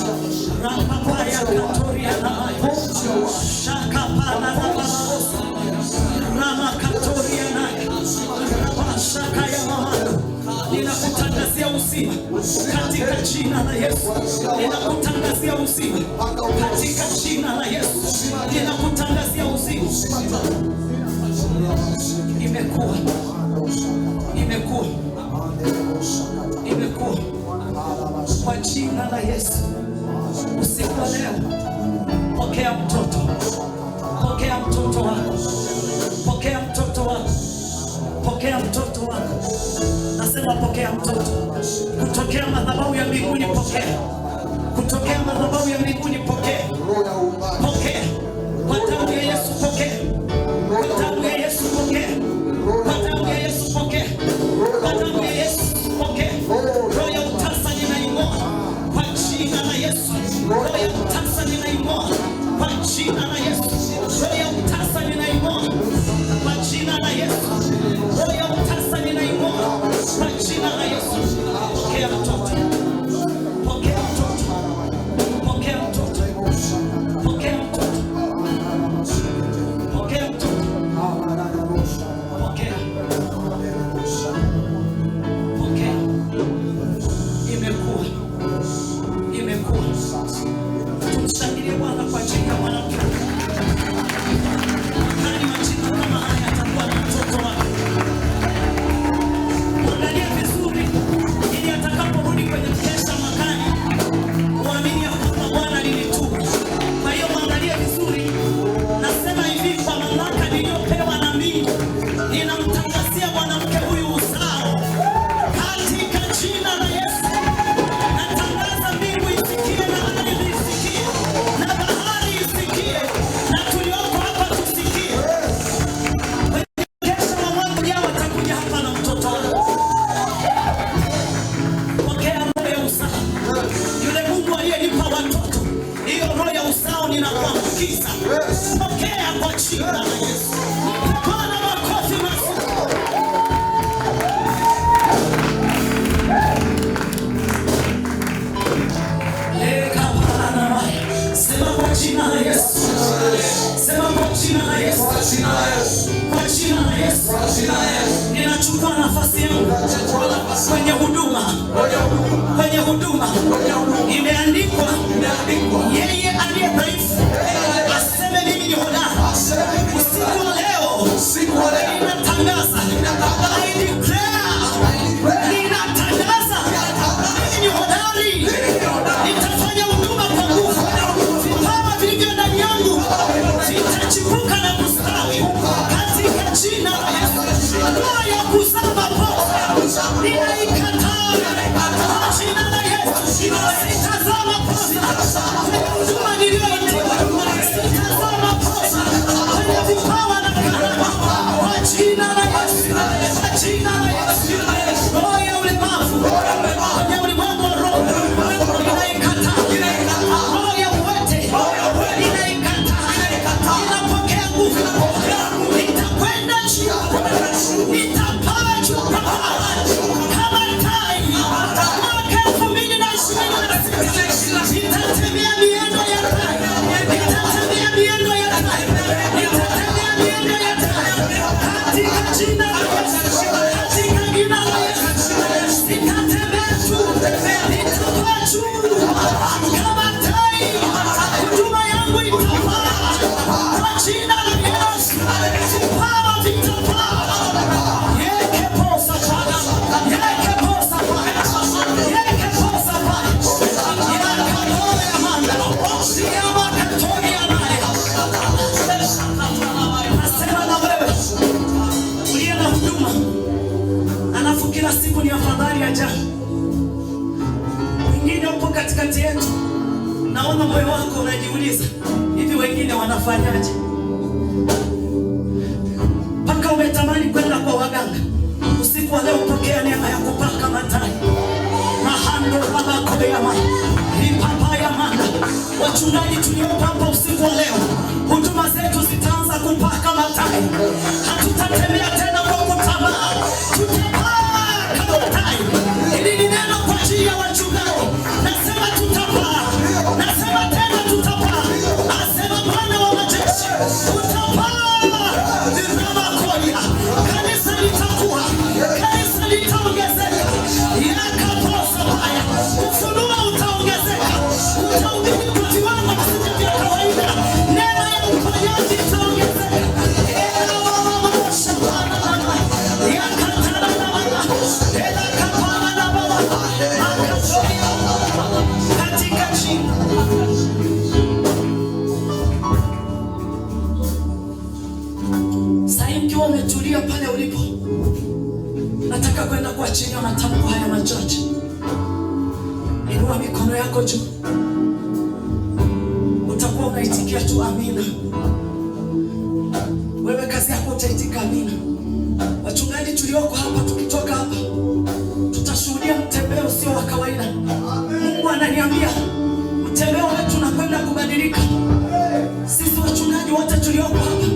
rapapaya katoria na mayo, shakapana na babaosa, ramakatoria nayo, rabashaka ya mamando. Ninakutangazia uzima katika jina la Yesu. Ninakutangazia uzima katika jina la Yesu. Ninakutangazia uzima. Imekuwa, imekuwa, imekuwa kwa jina la Yesu. Usiku wa leo, pokea mtoto, pokea mtoto wako, pokea mtoto wako, pokea mtoto wako. Nasema pokea mtoto kutokea madhabahu ya mbinguni, pokea kutokea madhabahu ya mbinguni, pokea, pokea kwa damu ya Yesu, pokea kwa damu ya Yesu, pokea kwa damu ya Yesu, pokea kwa damu ya Yesu, pokea. Roho ya utasa ninaing'oa kwa jina la Yesu. Roho ya utasa ninaing'oa kwa jina la Yesu. Roho ya utasa ninaing'oa kwa jina la Yesu. Roho ya utasa ninaing'oa kwa jina la Yesu. Pokea mtoto, pokea mtoto, pokea mtoto, pokea mtoto, pokea mtoto, pokea, pokea. Imekuwa, imekuwa. Tumshangilie Bwana kwa ajili ya mwanamke. Mwakani majina kama haya atakuwa na mtoto wake. Mwangalie vizuri ili atakaporudi kwenye mkesha mwakani uamini ya kwamba Bwana alinituma. Kwa hiyo mwangalie vizuri. Nasema hivi kwa mamlaka niliyopewa na mbingu, ninamtangazia mwanamke huyu uzao katika jina la Yesu. Natangaza mbingu isikie na ardhi isikie na bahari isikie na tulioko hapa tusikie. Kwenye mkesha wa mwaka ujao atakuja hapa na mtoto wake. Pokea roho ya uzao. Yule Mungu aliyenipa watoto, hiyo roho ya uzao ninakuambukiza. Pokea kwa jina la Yesu. Mpe Bwana makofi mazuri. Leka Bwana waya. Sema kwa jina la Yesu. Sema kwa jina la Yesu. Kwa jina la Yesu. Ninachukua nafasi yangu kwenye huduma, kwenye huduma. Imeandikwa, yeye aliye dhaifu aseme mimi ni hodari. Usiku wa leo ninatangaza, I declare, ninatangaza mimi ni hodari, nitafanya huduma kwa nguvu. Vipawa vilivyo ndani yangu vitachipuka na kustawi katika jina la Yesu. Roho ya kuzaa mapoza ninaikataa kwa jina la Yesu. Sitazaa mapoza kwenye huduma niliyoitiwa, sitazaa mapoza kwenye vipawa na karama kwa jina la Yesu, kwa jina la Yesu. Roho ya ulemavu kwenye ulimwengu wa roho ninaikataa. Roho ya uwete ninaikataa. Ninapokea nguvu, nitakwenda juu, nitapaa juu kama tai. Mwaka 2026 nitatembea miendo ya tai, nitatembea miendo ya tai, nitatembea miendo ya tai katika jina la Yesu, katika jina la Yesu. Nitatembea juu, nitapaa juu kama tai. Huduma yangu itapaa kwa jina la Yesu. Vipawa vitapaa. Yekeposa pana, yekeposa pana, yekeposa pana. Yakatoya manda, yamakatoya naye. Nasema na wewe uliye na huduma, alafu kila siku ni afadhali ya jana. Wengine upo katikati yetu, naona moyo wako unajiuliza, hivi wengine wanafanyaje? Mpaka umetamani kwenda kwa waganga. Usiku wa leo pokea neema ya kupaka matai mahando rabakoyama ripapaya manda. Wachungaji tuliopo hapa usiku wa leo, huduma zetu zitaanza kupaka matai. Hatuta Hatutatembea tena kwa kutambaa, tutapaa kama tai. Hili ni neno kwa ajili ya wachungaji. Nasema tutapaa, nasema tena tutapaa. Asema Bwana wa majeshi, tutapaa. Ramakoria, kanisa litakuwa, kanisa litaongezeka. Yakaposa haya, ufunuo utaongezeka, utahubiri kwa viwango visivyo vya kawaida. Neema ya uponyaji itaongezeka. Katika jina. Sasa mkiwa umetulia pale ulipo, nataka kwenda kuachilia matamko haya machache. Inua mikono yako juu, utakuwa unaitikia tu amina. Wewe kazi yako utaitika amina. Wachungaji tulioko hapa, tukitoka hapa tutashuhudia mtembeo usio wa kawaida. Mungu ananiambia mtembeo wetu unakwenda kubadilika. Sisi wachungaji wote tulioko hapa,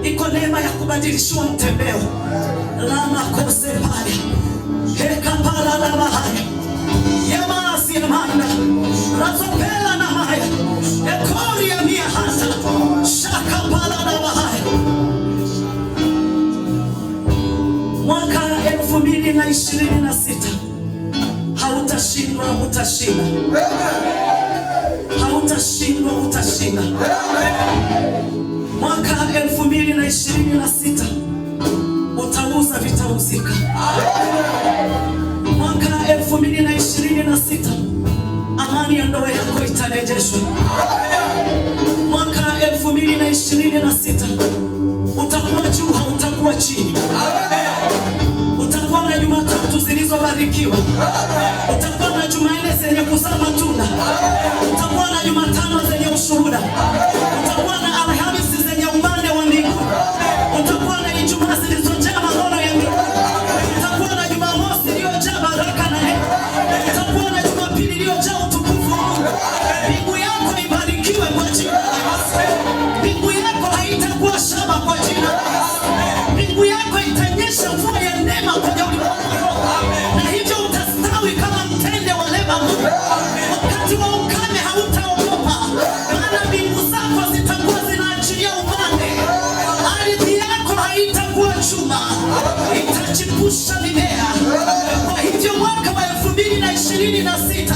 iko neema ya kubadilishiwa mtembeo. Lama kose pale heka pala la mahaya yamasi yamanda razopela na maya ekori ya mia hata shaka pala na mahaya. Mwaka 2026 hautashindwa, utashinda. Hautashindwa, utashinda. Mwaka 2026 utauza vitauzika. Mwaka 2026 amani ya ndoa yako itarejeshwa. Mwaka 2026 utakuwa juu, hautakuwa chini. Utakuwa na Jumatatu zilizobarikiwa, utakuwa na Jumanne zenye kuzaa matunda, utakuwa na Jumatano zenye ushuhuda, utakuwa na Alhamisi zenye umande wa mbinguni, utakuwa na Ijumaa zilizojaa maono ya mbinguni, utakuwa na Jumamosi iliyojaa baraka na heri, utakuwa na Jumapili iliyojaa utukufu wa Mungu. Mbingu yako ibarikiwe kwa jina la Yesu. Mbingu yako haitakuwa shaba kwa jina la Yesu. Mbingu yako itanyesha mvua ya neema kwenye ulimwengu wa roho, na hivyo utastawi kama mtende wa Lebanoni. Wakati wa ukame hautaogopa, maana mbingu zako zitakuwa zinaachilia umande. Ardhi yako haitakuwa chuma, itachipusha mimea. Kwa hivyo mwaka wa 2026